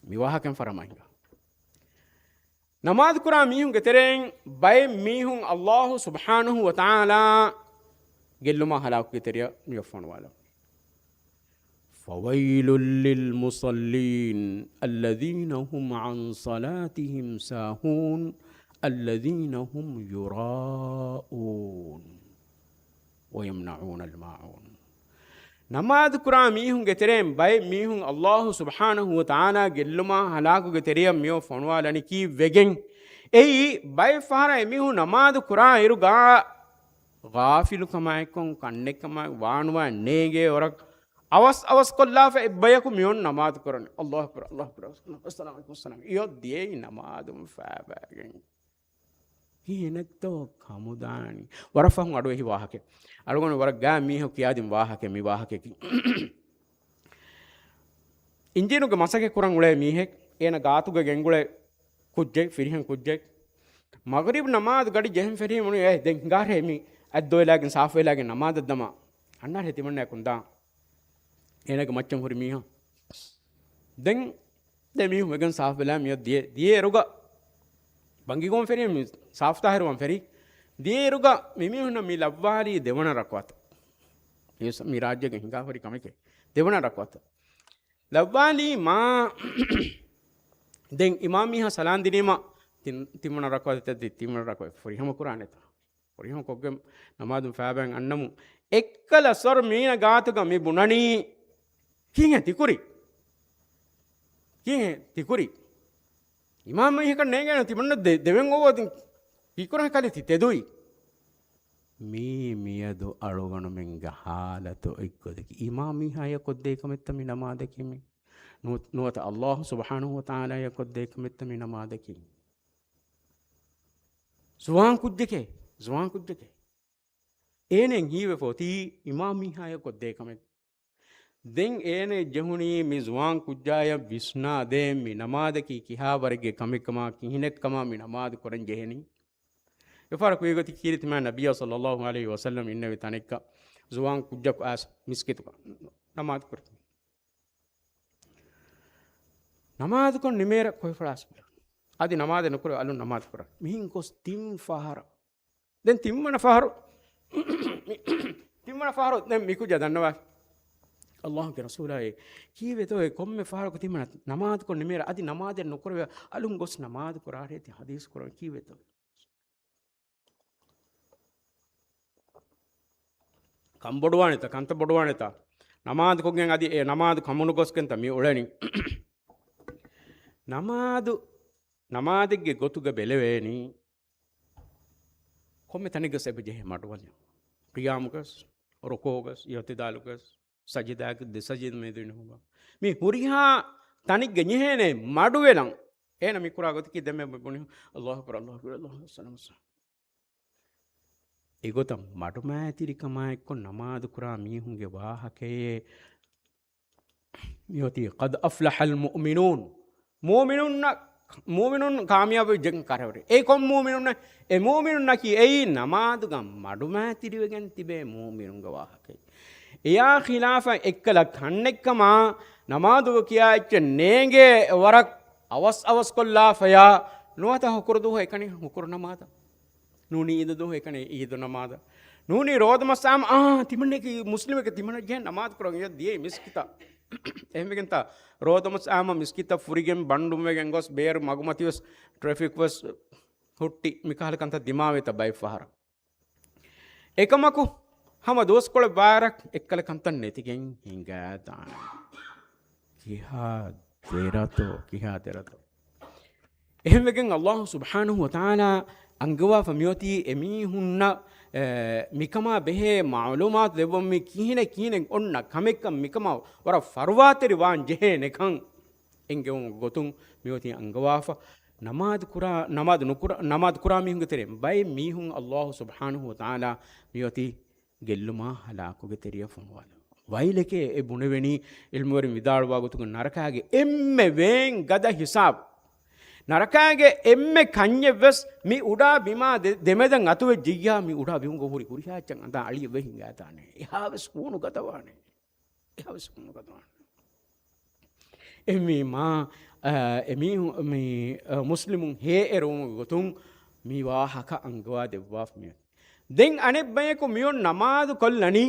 މި ވާހަކައިން ފަރަމަ ހިނގާ. ނަމާދު ކުރާ މީހުންގެ ތެރެއިން ބައެއް މީހުން އައްލާހު ސުބްޙާނަހު ވަތަޢާލާ ގެއްލުމާ ހަލާކުގެ ތެރެއަށް މިއޮއް ފޮނުވާލަން. فويل للمصلين الذين هم عن صلاتهم ساهون الذين هم يراءون ويمنعون الماعون. ނަމާދު ކުރާ މީހުންގެ ތެރެއިން ބައެއް މީހުން އައްލާހު ސުބްޙާނަހު ވަތަޢާލާ ގެއްލުމާ ހަލާކުގެ ތެރެއަށް މިއޮށް ފޮނުވާލަނީކީ ވެގެން. އެއީ، ބައެއް ފަހަރަށް އެމީހުން ނަމާދު ކުރާ އިރުގަ ޣާފިލުކަމާއެކު، ކަންނެއްކަމާއެކު، ވާނުވާ ނޭނގޭ ވަރަށް އަވަސް އަވަސް ކޮށްލާފަ އެއްބަޔަކު މިއޮން ނަމާދު ކުރަނީ. އައްލާހު އަކްބަރު، އައްލާހު އަކްބަރު، އައްސަލާމު ޢަލައިކުމް، އައްސަލާމު ޢަލައިކުމް. އިޔޮއް ދިޔައީ ނަމާދުން ފައިބައިގެން. ކިހިނެއްތޯ ކަމުދާނީ؟ ވަރަށް ފަހުން އަޑުއެހި ވާހަކަ. އަޅުގަނޑު ވަރަށް ގާތް މީހަކު ކިޔާދިން ވާހަކަ މި ވާހަކައަކީ. އިންޖީނުގެ މަސައްކަތް ކުރަން އުޅޭ މީހެއް، އޭނަ ގާތުގަ ގެންގުޅޭ ކުއްޖެއް، ފިރިހެން ކުއްޖެއް. މަޣްރިބް ނަމާދު ގަޑި ޖެހެން ފެށީމުން އޭ ދެން ހިނގާރޭ މި އަތްދޮވެލާގެން ސާފުވެލާގެން ނަމާދަށް ދަމާ. އަންނާރޭ ތިމަންނައަކުން ދާ. އޭނަގެ މައްޗަށް ހުރި މީހާ. ދެން ދެ މީހުން ވެގެން ސާފުވެލާ މިއޮތް ދިޔަ، ދިޔައިރުގަ ބަންގިގޮވަން ފެރި، މި ސާފުތާހިރުވަން ފެރި. ދިޔައިރުގަ މި މީހުންނަށް މި ލައްވާލީ ދެވަނަ ރަކުޢަތަށް. މި ސަ-، މި ރާއްޖޭގެ ހިނގާ ހުރި ކަމެކޭ. ދެވަނަ ރަކުޢަތަށް. ލައްވާލީ މާ ދެން އިމާމް މީހާ ސަލާން ދިނީމަ ތިން-، ތިންވަނަ ރަކުޢަތަށް ތި-، ތިންވަނަ ރަކުޢަތް ފުރިހަމަ ކުރާނެތާ. ފުރިހަމަ ކޮށްގެން ނަމާދުން ފައިބައިން އަންނަމު. އެއްކަލަ ސޮރު މީނަ ގާތުގަ މި ބުނަނީ. ކީއްހޭ ތިކުރީ؟ ކީއްހޭ ތިކުރީ؟ އިމާމް މީހަކަށް ނޭނގޭނެ ތިމަންނަ ދެ-، ދެވެން އޮވޯ ދެން ކީކުރަން ކަލޭ ތި ތެދުވީ؟ މީ މިއަދު އަޅުގަނޑުމެންގެ ހާލަތު އޮތްގޮތަކީ. އިމާމް މީހާޔަށް ކޮށްދޭ ކަމެއްތަ މި ނަމާދަކީ މީ؟ ނު-، ނުވަތަ ﷲ ސުބްޙާނަހޫ ވަތަޢާލާޔަށް ކޮށްދޭ ކަމެއްތަ މި ނަމާދަކީ؟ ޒުވާން ކުއްޖެކޭ، ޒުވާން ކުއްޖެކޭ. އޭނައަށް ހީވެފަ އޮތީ އިމާމް މީހާޔަށް ކޮށްދޭ ކަމެއް. ދެން އޭނައަށް ޖެހުނީ މި ޒުވާން ކުއްޖާޔަށް ވިސްނާދޭން މި ނަމާދަކީ ކިހާވަރެއްގެ ކަމެއްކަމާ، ކިހިނެއްކަމާ މި ނަމާދު ކުރަން ޖެހެނީ. އެފަހަރަކު އެގޮތަށް ކީރިތި މާތް ނަބިއްޔާ ޞައްލައްލާހު ޢަލައިހި ވަސައްލަމް އިންނެވި ތަނެއްގަ ޒުވާން ކުއްޖަކު އައިސް މިސްކިތުގަ ނަމާދު ކުރަން. ނަމާދުކޮށް ނިމޭރަ ކޮއިފަޅާސް އަދި ނަމާދެއް ނުކުރެވި އަލުން ނަމާދު ކުރަން. މިހިން ގޮސް ތިން ފަހަރަށް. ދެން ތިންވަނަ ފަހަރު، ތިންވަނަ ފަހަރު ދެން މިކުއްޖާ ދަންނަވާ. ﷲ ގެ ރަސޫލާއޭ، ކީއްވެތޯ އެ ކޮންމެ ފަހަރަކު ތިމަން ނަމާދުކޮށް ނިމޭރަ އަދި ނަމާދެއް ނުކުރެވޭ އަލުން ގޮސް ނަމާދު ކުރާރޭ ތި ޙަދީޘް ކުރަން ކީއްވެތޯ؟ ކަންބޮޑުވާނެތަ، ކަންތައް ބޮޑުވާނެތަ؟ ނަމާދު ކޮށްގެން އަދި އެ ނަމާދު ކަމުނުގޮސްގެންތަ މި އުޅެނީ؟ ނަމާދު، ނަމާދެއްގެ ގޮތުގަ ބެލެވޭނީ ކޮންމެ ތަނެއްގަސް އެބަ ޖެހޭ މަޑުވަންޏާ. ޤިޔާމުގަސް، ރުކޫޢުގަސް، އިޢުތިދާލުގަސް، ސަޖިދާގެ ދެ ސަޖިދަ މެދު ނުހުގަ. މި ހުރިހާ ތަނެއްގަ ޖެހޭނެ މަޑުވެލަން. އޭނަ މި ކުރާ ގޮތަކީ ދެންމެ ބުނި، ﷲ އަކްބަރު، ﷲ އަކްބަރު، ﷲ އަކްބަރު. އެގޮތަށް މަޑުމައިތިރިކަމާއެއްކޮށް ނަމާދު ކުރާ މީހުންގެ ވާހަކައެއް މިއޮތީ، قد أفلح المؤمنون. މޫމިނުންނަށް، މޫމިނުން ކާމިޔާބުވެއްޖެ ކަރެވެރި. އެ ކޮން މޫމިނުންނެއް؟ އެ މޫމިނުންނަކީ އެއީ ނަމާދުގަ މަޑުމައިތިރިވެގެން ތިބޭ މޫމިނުންގެ ވާހަކައެއް. އެޔާ ޚިލާފަށް އެއްކަލަ ކަންނެއްކަމާ ނަމާދު ކިޔާ އެއްޗެއް ނޭނގޭ ވަރަށް އަވަސް އަވަސް ކޮށްލާފަޔާ ނުވަތަ ހުކުރު ދުވަހު އެކަނި ހުކުރު ނަމާދަށް. ނޫނީ އީދު ދުވަހު އެކަނި އީދު ނަމާދަށް. ނޫނީ ރޯދަ މަސް އާމް، އާ، ތިމަންނަކީ މުސްލިމެކޭ ތިމަންނަ ޖެހޭ ނަމާދު ކުރަން އެޔަށް ދިޔައީ މިސްކިތަށް. އެހެންވެގެންތާ ރޯދަ މަސް އާމް މިސްކިތަށް ފުރިގެން ބަންޑުން ވެގެން ގޮސް ބޭރު މަގުމަތިވެސް ޓްރެފިކް ވެސް ހުއްޓި މިކަހަލަ ކަންތައް ދިމާވޭތަ ބައެއް ފަހަރަށް. އެކަމަކު ހަމަ ދުވަސްކޮޅެއް ވާރަށް އެއްކަލަ ކަންތައް ނެތިގެން ހިނގާދާނެ. ކިހާ ދެރަތޯ، ކިހާ ދެރަތޯ. އެހެންވެގެން ﷲ ސުބްޙާނަހޫ ވަތަޢާލާ އަންގަވާފަ މިއޮތީ އެމީހުންނަށް، އެ، މިކަމާ ބެހޭ މަޢުލޫމާތު ދެއްވަން މި ކިހިނެއް ކިހިނެއް އޮންނަ ކަމެއްކަން މިކަމާ ވަރަށް ފަރުވާތެރި ވާން ޖެހޭނެކަން. އެނގެވުމުގެ ގޮތުން މިއޮތީ އަންގަވާފަ. ނަމާދު ކުރާ، ނަމާދު ނުކުރާ، ނަމާދު ކުރާ މީހުންގެ ތެރެއިން ބައެއް މީހުން ﷲ ސުބްޙާނަހޫ ވަތަޢާލާ މިއޮތީ ގެއްލުމާ ހަލާކުގެ ތެރެއަށް ފޮނުވާލެވުން. ވައިލެކޭ އެ ބުނެވެނީ، ޢިލްމުވެރިން ވިދާޅުވާ ގޮތުގަ ނަރަކާގެ އެންމެ ވޭން ގަދަ ހިސާބު. ނަރަކާގެ އެންމެ ކަންޏެއް ވެސް މި އުޑާ ބިމާ ދެ-، ދެމެދަށް އަތުވެއްޖިއްޔާ މި އުޑާ ބިމުގަ ހުރި ހުރިހާ އެއްޗެއް އަނދާ އަޅިއެއް ވެ ހިނގާދާނެ. އެހާވެސް ހޫނު ގަދަވާނެ. އެހާވެސް ހޫނު ގަދަވާނެ. އެހެންވީމާ، އަ، އެމީހު-، މި، އަ، މުސްލިމުން ހޭއެރުވުމުގެ ގޮތުން މި ވާހަކަ އަންގަވާ ދެއްވާފަ މިއޮތް. ދެން އަނެއް ބަޔަކު މިއޮން ނަމާދު ކޮށްލަނީ،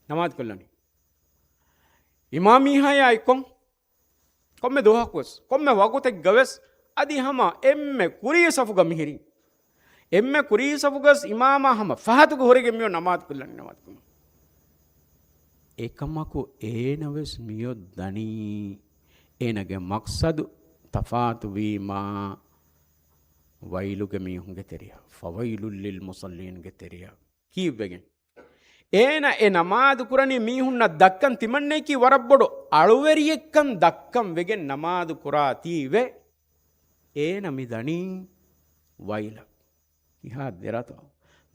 ނަމާދު ކޮށްލަނީ އިމާމް މީހާޔާ އެއްކޮށް، ކޮންމެ ދުވަހަކުވެސް، ކޮންމެ ވަގުތެއްގަވެސް، އަދި ހަމަ އެންމެ ކުރީ ސަފުގަ މިހިރީ. އެންމެ ކުރީ ސަފުގަސް އިމާމާ ހަމަ ފަހަތުގަ ހުރެގެން މިއޮން ނަމާދު ކޮށްލަނީ، ނަމާދު ކޮށްލަނީ. އެކަމަކު އޭނަވެސް މިއޮށް ދަނީ، އޭނަގެ މަޤްޞަދު ތަފާތުވީމާ، ވައިލުގެ މީހުންގެ ތެރެއަށް، ފަވައިލު ލިލް މުޞައްލީންގެ ތެރެއަށް. ކީއްވެގެން؟ އޭނަ އެ ނަމާދު ކުރަނީ މީހުންނަށް ދައްކަން، ތިމަންނައަކީ ވަރަށް ބޮޑު އަޅުވެރިއެއްކަން ދައްކަން ވެގެން ނަމާދު ކުރާތީވެ، އޭނަ މި ދަނީ ވައިލަށް. ކިހާ ދެރަތޯ؟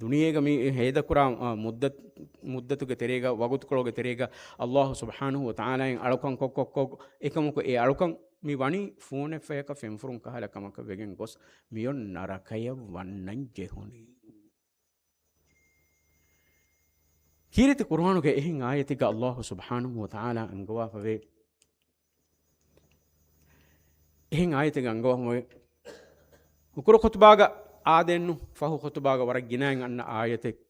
ދުނިޔޭގަ މި ހޭދަކުރާ، އާ، މުއްދަތު، މުއްދަތުގެ ތެރޭގަ، ވަގުތުކޮޅުގެ ތެރޭގަ، އައްލާހު ސުބްޙާނަހު ވަތަޢާލާއިން އަޅުކަން ކޮށް، ކޮށް، ކޮށް، އެކަމަކު އެ އަޅުކަން މި ވަނީ ފޫނެއްފަޔަކަށް ފެންފުރުން ކަހަލަ ކަމަކަށް ވެގެން ގޮސް، މިއޮން ނަރަކަޔަށް ވަންނަން ޖެހުނީ. ކީރިތި ޤުރުއާނުގެ އެހެން އާޔަތެއްގަ އައްލާހު ސުބްޙާނަހު ވަތަޢާލާ އަންގަވާފަވޭ. އެހެން އާޔަތެއްގަ އަންގަވާފަވޭ. ހުކުރު ޚުތުބާގަ އާދެންނު ފަހު ޚުތުބާގަ ވަރަށް ގިނައިން އަންނަ އާޔަތެއް.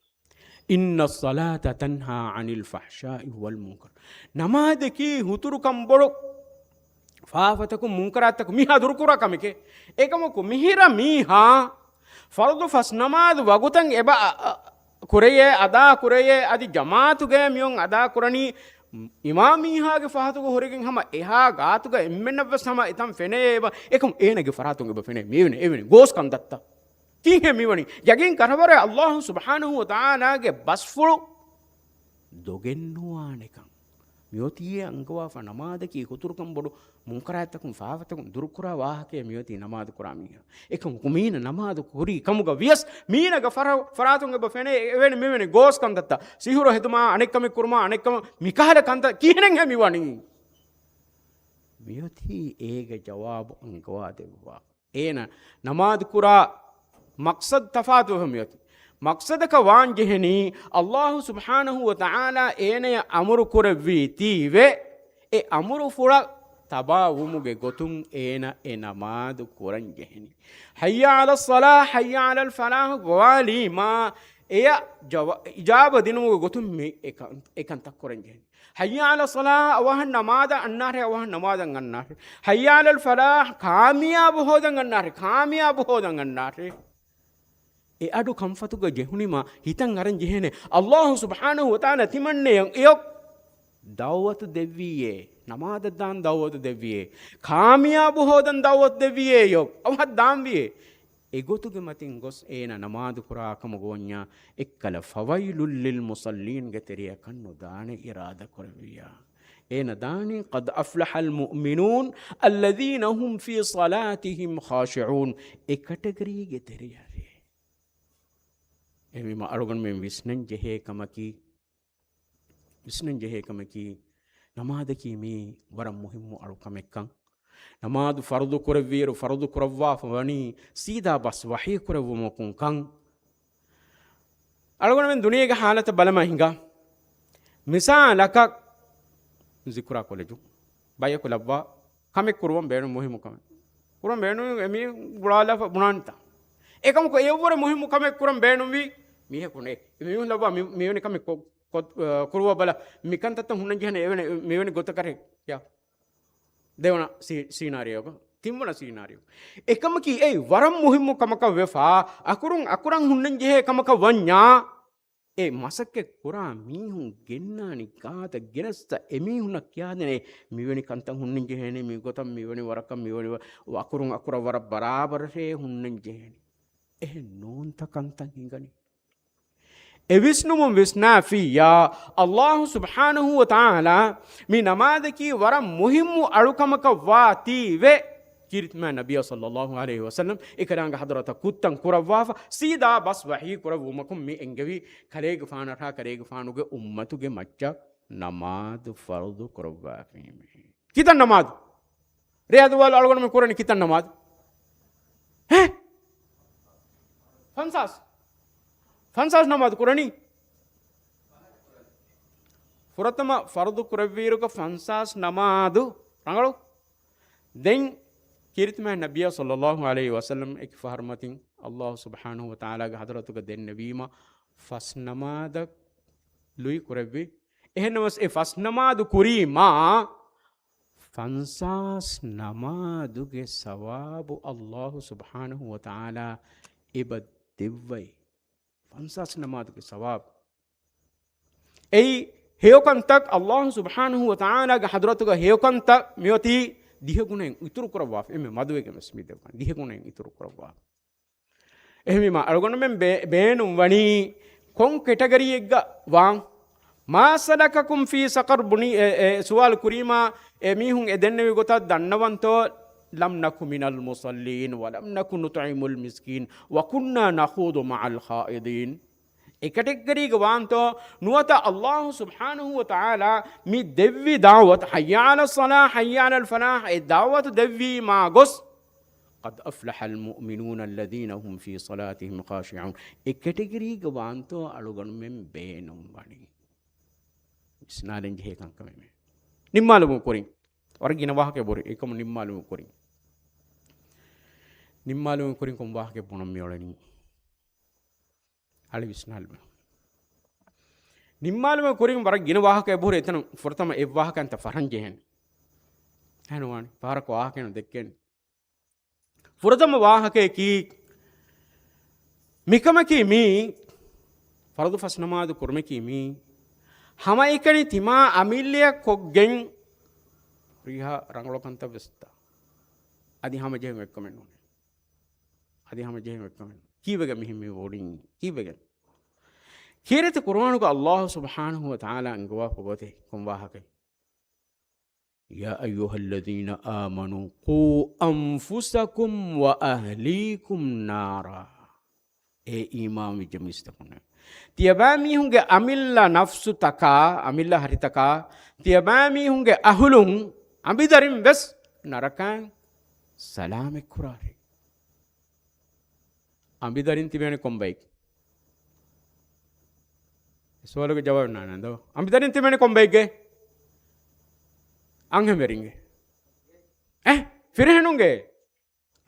إن الصلاة تنهى عن الفحشاء والمنكر. ނަމާދަކީ ހުތުރުކަން ބޮޑު ފާފަތަކުން މުންކަރާތަކުން މިހާ ދުރުކުރާ ކަމެކޭ. އެކަމަކު މިހިރަ މީހާ ފަރުޟު ފަސް ނަމާދު ވަގުތަށް އެބަ އަ، އަ، ކުރެޔޭ، އަދާ ކުރެޔޭ، އަދި ޖަމާޢަތުގައި މިއޮން އަދާ ކުރަނީ، އިމާމީހާގެ ފަހަތުގަ ހުރެގެން ހަމަ އެހާ ގާތުގަ އެންމެންނަށްވެސް ހަމަ އެތަން ފެނޭ އެބަ، އެކަމު އޭނަގެ ފަރާތުން އެބަ ފެނޭ މިވެނި، އެވެނި ގޯސް ކަންތައްތައް. ކީހެއް މިވަނީ؟ ޔަގީން ކަރަވަރެ އައްލާހު ސުބްޙާނަހު ވަތަޢާލާގެ ބަސްފުޅު ދޮގެއްނުވާނެކަން. މިއޮތީ އެ އަންގަވާފަ ނަމާދަކީ ހުތުރުކަން ބޮޑު މުންކަރާތްތަކުން ފާފަތަކުން ދުރުކުރާ ވާހަކައެއް މިއޮތީ ނަމާދު ކުރާ މީހާ. އެކަމަކު މީނަ ނަމާދު ކުރީ ކަމުގަ ވިޔަސް މީނަގަ ފަރަ، ފަރާތުން އެބަ ފެނޭ އެވެނި މިވެނި ގޯސް ކަންތައްތައް. ސިހުރު ހެދުމާ، އަނެއްކަމެއް ކުރުމާ، އަނެއްކަމަށް މިކަހަލަ ކަންތައް ކިހިނެއްހޭ މިވަނީ؟ މިއޮތީ އޭގެ ޖަވާބު އަންގަވާ ދެއްވާ. އޭނަ ނަމާދު ކުރާ މަޤްޞަދު ތަފާތުވެފަ މިއޮތީ. މަޤްޞަދަކަށް ވާން ޖެހެނީ، އައްލާހު ސުބްޙާނަހު ވަތަޢާލާ އޭނަޔަށް އަމުރު ކުރެއްވީތީވެ، އެ އަމުރުފުޅަށް ތަބާވުމުގެ ގޮތުން އޭނަ އެ ނަމާދު ކުރަން ޖެހެނީ. حي على الصلاة، حي على الفلاح ގޮވާލީމާ، އެޔަށް ޖަވާ، އިޖާބަ ދިނުމުގެ ގޮތުން މި އެކަން، އެކަންތައް ކުރަން ޖެހެނީ. حي على الصلاة، އަވަހަށް ނަމާދަށް އަންނާށޭ، އަވަހަށް ނަމާދަށް އަންނާށޭ. حي على الفلاح، ކާމިޔާބު ހޯދަން އަންނާށޭ، ކާމިޔާބު ހޯދަން އަންނާށޭ. އެ އަޑު ކަންފަތުގަ ޖެހުނީމާ ހިތަށް އަރަން ޖެހޭނެ، އައްލާހު ސުބްޙާނަހު ވަތަޢާލާ ތިމަންނަޔަށް އެޔޮ ދަޢުވަތު ދެއްވީއޭ، ނަމާދަށް ދާން ދަޢުވަތު ދެއްވީއޭ، ކާމިޔާބު ހޯދަން ދަޢުވަތު ދެއްވީއޭ، އެޔޮ އަވަހަށް ދާންވީއޭ. އެގޮތުގެ މަތިން ގޮސް އޭނަ ނަމާދު ކުރާ ކަމުގަ އޮންޏާ އެއްކަލަ فويل للمصلين ގެ ތެރެއަކަށް ނުދާނެ އިރާދަ ކުރެއްވިއްޔާ. އޭނަ ދާނީ قد أفلح المؤمنون الذين هم في صلاتهم خاشعون އެ ކެޓަގަރީގެ ތެރެއަށޭ. އެހެންވީމަ އަޅުގަނޑުމެން ވިސްނަން ޖެހޭ ކަމަކީ، ވިސްނަން ޖެހޭ ކަމަކީ، ނަމާދަކީ މީ ވަރަށް މުހިއްމު އަޅުކަމެއްކަން. ނަމާދު ފަރުޟު ކުރެއްވިއިރު ފަރުޟު ކުރައްވާފަ ވަނީ ސީދާ ބަސް ވަޙީ ކުރެއްވުމަކުން ކަން. އަޅުގަނޑުމެން ދުނިޔޭގެ ޙާލަތަށް ބަލަމާ ހިނގާ. މިސާލަކަށް ޒިކުރާ ކޮލެޖު ބަޔަކު ލައްވާ ކަމެއް ކުރުވަން ބޭނުން، މުހިއްމު ކަމެއް ކުރަން ބޭނުން، އެމީ ގުޅާލާފަ ބުނާންތަ؟ އެކަމަކު އެއަށްވުރެ މުހިއްމު ކަމެއް ކުރަން ބޭނުންވީ މީހަކު ނޭ. މީހުން ލައްވާ މި، މިވެނި ކަމެއް ކޮ، ކޮ، ކުރުވާ ބަލަ، މިކަންތައްތައް ހުންނަން ޖެހޭނެ އެވެނި، މިވެނި ގޮތަކަށް ޔާ. ދެވަނަ ސީ، ސީނާރިއޯގަ، ތިންވަނަ ސީނާރިއޯ. އެކަމަކީ އެއީ ވަރަށް މުހިއްމު ކަމަކަށް ވެފާ، އަކުރުން އަކުރަށް ހުންނަން ޖެހޭ ކަމަކަށް ވަންޏާ، އެ މަސައްކަތް ކުރާ މީހުން ގެންނާނީ ގާތަށް ގެނެސްތަ އެމީހުންނަށް ކިޔާދޭނެ، މިވެނި ކަންތައް ހުންނަން ޖެހޭނެ، މިގޮތަށް މިވެނި ވަރަކަށް މިވެނި ވަ، އަކުރުން އަކުރަށް ވަރަށް ބަރާބަރަށޭ ހުންނަން ޖެހޭނެ. އެހެން ނޫންތަ ކަންތައް ހިނގަނީ؟ އެ ވިސްނުމުން ވިސްނާފިއްޔާ، އައްލާހު ސުބްޙާނަހު ވަތަޢާލާ މި ނަމާދަކީ ވަރަށް މުހިއްމު އަޅުކަމަކަށް ވާތީވެ، ކީރިތިމާ ނަބިއްޔާ ޞައްލައްލާހު ޢަލައިހި ވަސައްލަމް އެކަލާނގެ ޙަޟްރަތަށް ކުއްތަން ކުރައްވާފަ، ސީދާ ބަސް ވަޙީ ކުރެއްވުމަކުން މި އެންގެވީ، ކަލޭގެފާނަށާ ކަލޭގެފާނުގެ އުއްމަތުގެ މައްޗަށް ނަމާދު ފަރުޟު ކުރައްވާފީމޭ. ކިތައް ނަމާދު؟ ރެޔަށް ދުވަހު އަޅުގަނޑުމެން ކުރަނީ ކިތައް ނަމާދު؟ ހެ؟ ފަންސާސް. ފަންސާސް ނަމާދު ކުރަނީ. ފުރަތަމަ ފަރުޟު ކުރެއްވިއިރުގަ ފަންސާސް ނަމާދު ރަނގަޅު. ދެން ކީރިތިމާ ނަބިއްޔާ ޞައްލައްލާހު ޢަލައިހި ވަސައްލަމް އެކި ފަހަރު މަތިން އައްލާހު ސުބްޙާނަހު ވަތަޢާލާގެ ޙަޟްރަތުގަ ދެންނެވީމަ ފަސް ނަމާދަށް ލުއި ކުރެއްވި. އެހެންނަމަވެސް އެ ފަސް ނަމާދު ކުރީމާ، ފަންސާސް ނަމާދުގެ ސަވާބު އައްލާހު ސުބްޙާނަހު ވަތަޢާލާ އެބަ ދެއްވައި. ފަންސާސް ނަމާދުގެ ސަވާބު. އެއީ ހެޔޮކަންތައް، އައްލާހު ސުބްޙާނަހު ވަތަޢާލާގެ ޙަޟްރަތުގަ ހެޔޮކަންތައް މިއޮތީ ދިހަ ގުނައިން އިތުރު ކުރައްވާފަ. އެންމެ މަދުވެގެން ވެސް މި ދެއްވާނެ. ދިހަ ގުނައިން އިތުރު ކުރައްވާފަ. އެހެންވީމާ، އަޅުގަނޑުމެން ބޭ، ބޭނުން ވަނީ ކޮން ކެޓަގަރީއެއްގަ ވާން؟ ما سلككم في سقر ބުނި، އެ، އެ، ސުވާލު ކުރީމާ، އެ މީހުން އެ ދެންނެވި ގޮތަށް ދަންނަވަންތޯ؟ لم نك من المصلين ولم نك نطعم المسكين وكنا نخوض مع الخائضين. އެ ކެޓަގަރީގަ ވާންތޯ ނުވަތަ އައްލާހު ސުބްޙާނަހު ވަ ތަޢާލާ މި ދެއްވި ދަޢުވަތު، حي على الصلاة، حي على الفلاح، އެ ދަޢުވަތު ދެއްވީމާ ގޮސް، قد أفلح المؤمنون الذين هم في صلاتهم خاشعون، އެ ކެޓަގަރީގަ ވާންތޯ އަޅުގަނޑުމެން ބޭނުން ވަނީ. ވިސްނާލަން ޖެހޭ ކަންކަމެއް މެ. ނިންމާލުމުގެ ކުރިން ވަރަށް ގިނަ ވާހަކަ ބުރި، އެކަމު ނިންމާލުމުގެ ކުރިން، ނިންމާލުމުގެ ކުރިން ކޮން ވާހަކަ ބުނަން މިއުޅެނީ؟ އަޅެ ވިސްނާލުމެ. ނިންމާލުމެ ކުރިން ވަރަށް ގިނަ ވާހަކަ އެބުރެ، އެތަނު ފުރަތަމަ އެއް ވާހަކައިންތަ ފަށަން ޖެހެން. އެހެން ވާނީ. ފަހަރަކު ވާހަކައެއް ދެއްކެން. ފުރަތަމަ ވާހަކައަކީ، މިކަމަކީ މީ، ފަރުޟު ފަސް ނަމާދު ކުރުމަކީ މީ، ހަމައެކަނި ތިމާ އަމިއްލަޔަށް ކޮށްގެން ހުރިހާ ރަނގަޅު ކަންތައް ވެސްތަ؟ އަދި ހަމަޖެހުން އެއްކަމެއް ނޫނޭ. އަދި ހަމަޖެހުން އެއްކަމެއް ނޫނޭ. ކީއްވެގެން މިހެން މި ވޯޑިން؟ ކީއްވެގެން؟ ކީރިތި ޤުރުއާނުގަ އައްލާހު ސުބްޙާނަހު ވަ ތަޢާލާ އަންގަވާފަ ގޮތެއް ކޮން ވާހަކައެއް؟ يا أيها الذين آمنوا قوا أنفسكم وأهليكم نارا. އޭ އީމާންވެއްޖެ މީސްތަކުންނޭ. ތިޔަބައިމީހުންގެ އަމިއްލަ ނަފްސުތަކާ، އަމިއްލަ ހަރިތަކާ، ތިޔަބައިމީހުންގެ އަހުލުން އަނބިދަރިން ވެސް ނަރަކައިން ސަލާމަތްކުރާށޭ. އަނބިދަރިން ތިބޭނެ ކޮންބައެއް؟ ސުވާލުގެ ޖަވާބެއް ނާންނަން ދޯ. އަނބިދަރިން ތިބޭނެ ކޮންބައެއްގެ؟ އަންހެންވެރިންގެ. އެ؟ ފިރިހެނުންގެ.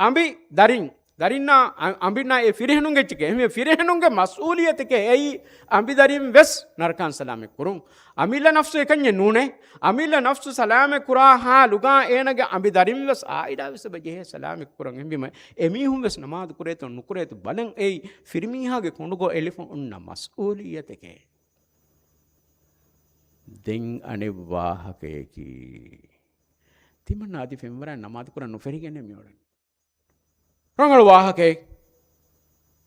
އަނބި ދަރިން، ދަރިންނާ، އަ-، އަނބިންނާ އެ ފިރިހެނުންގެ އެއްޗެކޭ. އެހެންވެ ފިރިހެނުންގެ މަސްއޫލިއްޔަތެކޭ އެއީ އަނބިދަރިން ވެސް ނަރަކައިން ސަލާމަތް ކުރުން. އަމިއްލަ ނަފްސު އެކަންޏެއް ނޫނޭ. އަމިއްލަ ނަފްސު ސަލާމަތް ކުރާ ހާލުގާ އޭނަގެ އަނބިދަރިން ވެސް އާއިލާ ވެސް އެބަ ޖެހޭ ސަލާމަތް ކުރަން. އެހެންވީމަ އެމީހުން ވެސް ނަމާދު ކުރޭތޯ ނުކުރޭތޯ ބަލަން އެއީ ފިރިމީހާގެ ކޮނޑުގަ އެޅިފަ އޮންނަ މަސްއޫލިއްޔަތެކޭ. ދެން އަނެއް ވާހަކަޔަކީ، ތިމަންނަ އަދި ފެންވަރާ ނަމާދު ކުރަން ނުފެރިގެން މިއުޅެނީ. ރަނގަޅު ވާހަކައެއް.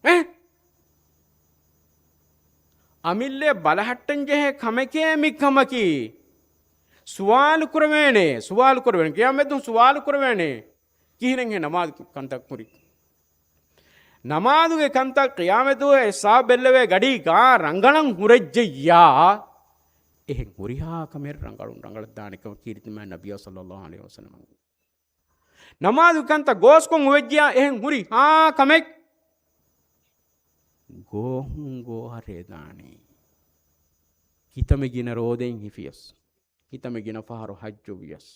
އެ؟ އަމިއްލަ ބަލަހައްޓަން ޖެހޭ ކަމެކޭ މި ކަމަކީ. ސުވާލު ކުރެވޭނެ، ސުވާލު ކުރެވޭނެ. ޤިޔާމަތްދުވަހު ސުވާލު ކުރެވޭނެ. ކިހިނެއްހޭ ނަމާދު ކަންތައް ކުރީ؟ ނަމާދުގެ ކަންތައް ޤިޔާމަތްދުވަހު ހިސާބު ބެއްލެވޭ ގަޑީގާ ރަނގަޅަށް ހުރެއްޖެއްޔާ، އެހެން ހުރިހާ ކަމެއް ރަނގަޅުން ރަނގަޅަށް ދާނެ ކަމަށް ކީރިތި މާތް ނަބިއްޔާ ޞައްލައްލާހު ޢަލައިހި ވަސައްލަމަ. ނަމާދު ކަންތައް ގޯސްކޮށް ހުވެއްޖިޔާ އެހެން ހުރި ހާ ކަމެއް ގޯހުން ގޯހަށް ރޭދާނީ. ކިތަމެ ގިނަ ރޯދައިން ހިފިޔަސް، ކިތަމެ ގިނަ ފަހަރު ޙައްޖު ވިޔަސް،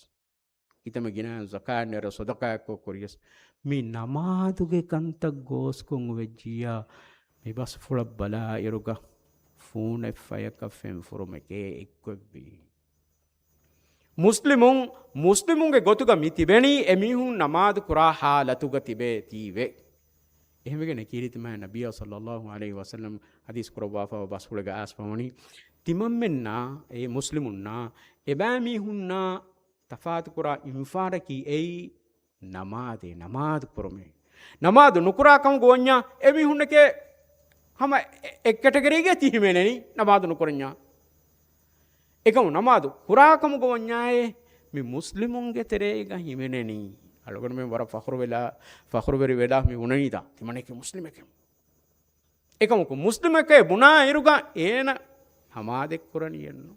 ކިތަމެ ގިނަ ޒަކާތް ނެރެ ޞަދަޤާތްކޮށް ކުރިޔަސް، މި ނަމާދުގެ ކަންތައް ގޯސްކޮށް ހުވެއްޖިޔާ، މި ބަސްފުޅަށް ބަލާއިރުގަ ފޫނެއް ފަޔަކަށް ފެންފުރުމެކޭ އެއްކޮށްވީ. މުސްލިމުން، މުސްލިމުންގެ ގޮތުގަ މި ތިބެނީ އެމީހުން ނަމާދު ކުރާ ޙާލަތުގަ ތިބޭތީވެ. އެހެންވެގެން ކީރިތި މާތް ނަބިއްޔާ ޞައްލައްލާހު ޢަލައިހި ވަސައްލަމް ޙަދީޘް ކުރައްވާފައިވާ ބަސްފުޅެއްގަ އައިސްފަވަނީ، ތިމަންމެންނާ، އެ މުސްލިމުންނާ، އެބައިމީހުންނާ ތަފާތުކުރާ އިންފާރަކީ އެއީ ނަމާދޭ، ނަމާދު ކުރުމޭ. ނަމާދު ނުކުރާ ކަމުގަ ވަންޏާ އެމީހުންނެކޭ ހަމަ އެ، އެ ކެޓަގަރީގަ ތި ހިމެނެނީ ނަމާދު ނުކުރަންޏާ. އެކަމު ނަމާދު ކުރާ ކަމުގަ ވަންޏާއޭ މި މުސްލިމުންގެ ތެރޭގަ ހިމެނެނީ. އަޅުގަނޑުމެން ވަރަށް ފަޚުރުވެލާ، ފަޚުރުވެރިވެލާ މި ބުނަނީތާ ތިމަނެކޭ މުސްލިމެކޭ. އެކަމަކު މުސްލިމެކޭ ބުނާ އިރުގަ އޭނަ ނަމާދެއް ކުރަނީއެއްނު.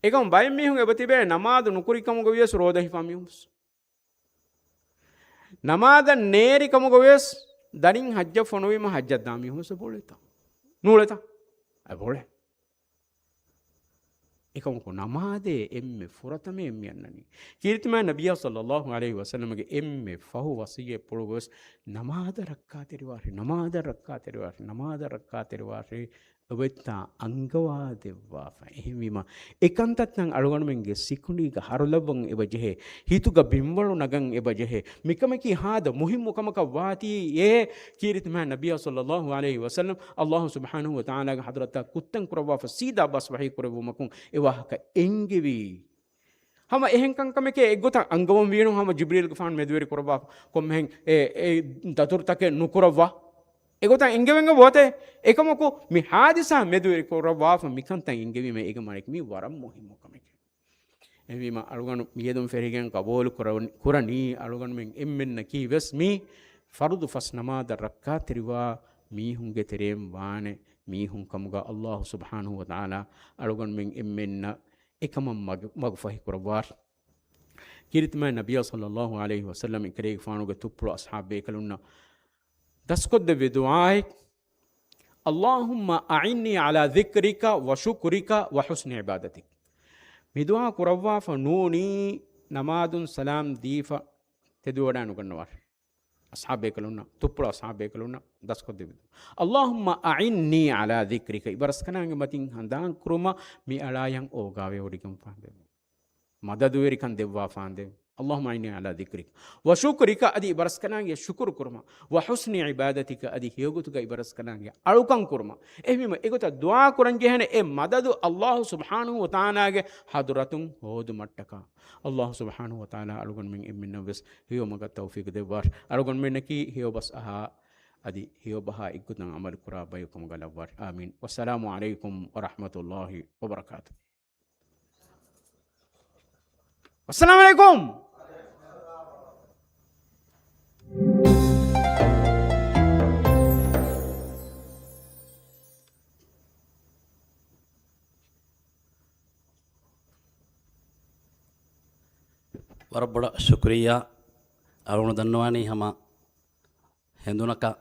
އެކަމު ބައެއް މީހުން އެބަ ތިބޭ ނަމާދު ނުކުރި ކަމުގަ ވިޔަސް ރޯދަ ހިފާ މީހުން ވެސް. ނަމާދަށް ނޭރި ކަމުގަ ވިޔަސް ދަރިން ޙައްޖަށް ފޮނުވީމަ ޙައްޖަށް ދާ މީހުން ވެސް އެބައުޅޭތާ. ނޫޅޭތާ؟ އެބައުޅޭ. އެކަމަކު ނަމާދޭ އެންމެ ފުރަތަމައެއް މި އަންނަނީ. ކީރިތި މާތް ނަބިއްޔާ ޞައްލައްލާހު ޢަލައިހި ވަސައްލަމްގެ އެންމެ ފަހު ވަޞިއްޔަތްޕުޅުގަވެސް ނަމާދަށް ރައްކާތެރިވާށޭ، ނަމާދަށް ރައްކާތެރިވާށޭ، ނަމާދަށް ރައްކާތެރިވާށޭ އޮވެއްތާ އަންގަވާދެއްވާފަ. އެހެންވީމަ، އެ ކަންތައްތައް އަޅުގަނޑުމެންގެ ސިކުނޑީގަ ހަރުލައްވަން އެބަޖެހޭ، ހިތުގަ ބިންވަޅު ނަގަން އެބަޖެހޭ. މިކަމަކީ ހާދަ މުހިއްމު ކަމަކަށް ވާތީ އެ ކީރިތި މާތް ނަބިއްޔާ ޞައްލައްލާހު ޢަލައިހި ވަސައްލަމް އައްލާހު ސުބްޙާނަހު ވަ ތަޢާލާގެ ޙަޟްރަތަށް ކުއްތަން ކުރައްވާފަ ސީދާ ބަސް ވަޙީ ކުރެއްވުމަކުން އެ ވާހަކަ އެންގެވީ. ހަމަ އެހެން ކަންކަމެކޭ އެއްގޮތަށް އަންގަވަން ވީނު ހަމަ ޖިބްރީލްގެފާނު މެދުވެރި ކުރައްވާފަ ކޮންމެހެން އެ، އެ ދަތުރުތަކެއް ނުކުރައްވާ. އެގޮތަށް އެންގެވެން އޮތޭ. އެކަމަކު މި ޙާދިސާ މެދުވެރި ކުރައްވާފަ މިކަންތައް އެންގެވީމަ އޭގެ މާނައަކީ މީ ވަރަށް މުހިއްމު ކަމެކޭ. އެހެންވީމަ އަޅުގަނޑު މިއަދުން ފެށިގެން ޤަބޫލު ކުރަން، ކުރަނީ އަޅުގަނޑުމެން އެންމެންނަކީ ވެސް މި ފަރުޟު ފަސް ނަމާދަށް ރައްކާތެރިވާ މީހުންގެ ތެރެއިން ވާނެ. މީހުން ކަމުގަ ﷲ ސުބްޙާނަހޫ ވަތަޢާލާ އަޅުގަނޑުމެން އެންމެންނަށް އެކަމަށް މަގު، މަގުފަހި ކުރައްވާށި. ކީރިތި މާތް ނަބިއްޔާ ޞައްލައްލާހު ޢަލައިހި ވަސައްލަމް އެކަލޭގެފާނުގެ ތުއްޕުޅު އަޞްޙާބު ބޭކަލުންނަށް ދަސްކޮށްދެއްވި ދުޢާއެއް، اللهم أعني على ذكرك وشكرك وحسن عبادتك. މި ދުޢާ ކުރައްވާފަ ނޫނީ ނަމާދުން ސަލާމް ދީފަ ތެދުވެވަޑައިނުގަންނަވާށި. އަޞްޙާބޭކަލުންނަށް، ތުއްޕުޅު އަޞްޙާބޭކަލުންނަށް ދަސްކޮށްދެއްވި ދުޢާ. اللهم أعني على ذكرك. އިބަރަސްކަލާނގެ މަތިން ހަނދާން ކުރުމަށް މި އަޅާޔަށް އޯގާވެވޮޑިގެންފާނދޭ. މަދަދުވެރިކަން ދެއްވާފާނދޭ. اللهم أعني على ذكرك وشكرك. އަދި އިބަރަސްކަލާނގެ ޝުކުރު ކުރުމަށް. وحسن عبادتك. އަދި ހެޔޮގޮތުގަ އިބަރަސްކަލާނގެ އަޅުކަން ކުރުމަށް. އެހެންވީމަ އެގޮތަށް ދުޢާ ކުރަން ޖެހޭނެ އެ މަދަދު ﷲ ސުބްޙާނަހޫ ވަތަޢާލާގެ ޙަޟްރަތުން ހޯދުމަށްޓަކާ. ﷲ ސުބްޙާނަހޫ ވަތަޢާލާ އަޅުގަނޑުމެން އެންމެންނަށް ވެސް ހެޔޮ މަގަށް ތައުފީޤު ދެއްވާށި. އަޅުގަނޑުމެންނަކީ ހެޔޮ ބަސް އަހާ އަދި ހެޔޮ ބަހާ އެއްގޮތަށް ޢަމަލު ކުރާ ބަޔަކު ކަމުގަ ލައްވާށި. އާމީން. والسلام عليكم ورحمة الله وبركاته. والسلام عليكم. ވަރަށް ބޮޑަށް ޝުކުރިއްޔާ. އަޅުގަނޑު ދަންނަވާނީ ހަމަ ހެނދުނަކަށް،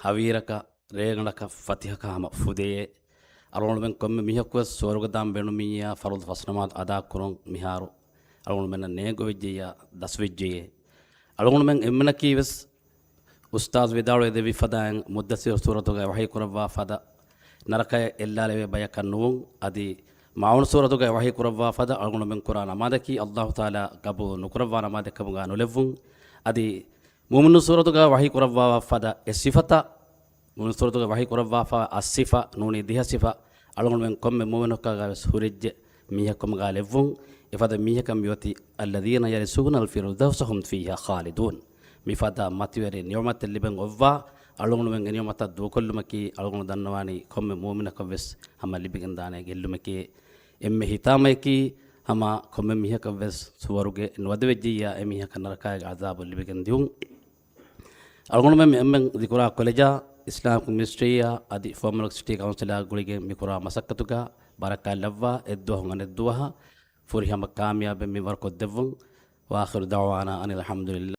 ހަވީރަކަށް، ރޭގަނޑަކަށް، ފަތިހަކަށް ހަމަ ފުދޭ. އަޅުގަނޑުމެން ކޮންމެ މީހަކުވެސް ސުވަރުގެ ދާން ބޭނުމިއްޔާ ފަރުޟު ފަސްނަމާދު އަދާކުރުން މިހާރު އަޅުގަނޑުމެންނަށް ނޭނގުވެއްޖެއްޔާ ދަސްވެއްޖެޔޭ. އަޅުގަނޑުމެން އެންމެނަކީވެސް އުސްތާޛު ވިދާޅުވެ ދެއްވި ފަދައިން މުއްދައްސިރު ސޫރަތުގައި ވަޙީ ކުރައްވާ ފަދަ ނަރަކަޔަށް އެއްލާލެވޭ ބަޔަކަށް ނުވުން. އަދި މާޢުން ސޫރަތުގައި ވަޙީ ކުރައްވާ ފަދަ އަޅުގަނޑުމެން ކުރާ ނަމާދަކީ ﷲ ތަޢާލާ ޤަބޫލު ނުކުރައްވާ ނަމާދެއް ކަމުގަ ނުލެއްވުން. އަދި މުއުމިނު ސޫރަތުގައި ވަޙީ ކުރައްވާ ފަދަ އެއް ސިފަތައް، މުއުމިނު ސޫރަތުގައި ވަޙީ ކުރައްވާފަ އަށް ސިފަ ނޫނީ ދިހަ ސިފަ އަޅުގަނޑުމެން ކޮންމެ މުއުމިނަކާގައި ވެސް ހުރެއްޖެ މީހަކު ކަމުގަ ލެއްވުން. އެފަދަ މީހަކަށް މިއޮތީ الذين يرثون الفردوس هم فيها خالدون. މިފަދަ މަތިވެރި ނިޢުމަތެއް ލިބެން އޮއްވާ، އަޅުގަނޑުމެން އެ ނިޢުމަތަށް ދޫކޮށްލުމަކީ އަޅުގަނޑު ދަންނަވާނީ ކޮންމެ މުއުމިނަކަށް ވެސް ހަމަ ލިބިގެންދާނެ ގެއްލުމެކޭ. އެންމެ ހިތާމަޔަކީ ހަމަ ކޮންމެ މީހަކަށް ވެސް ސުވަރުގެ ނުވަދެވެއްޖިއްޔާ އެ މީހަކަށް ނަރަކާގެ ޢަޛާބު ލިބިގެން ދިއުން. އަޅުގަނޑުމެން މި އެންމެން ދިކުރާ ކޮލެޖާ، އިސްލާމިކް މިނިސްޓްރީއާ އަދި ފޯމަލް ސިޓީ ކައުންސިލާ ގުޅިގެން މިކުރާ މަސައްކަތުގަ ބަރަކާތް ލައްވާ، އެއްދުވަހުން އަނެއްދުވަހަށް ފުރިހަމަ ކާމިޔާބެއް މިންވަރު ކޮށްދެއްވުން. وآخر دعوانا أن الحمد لله.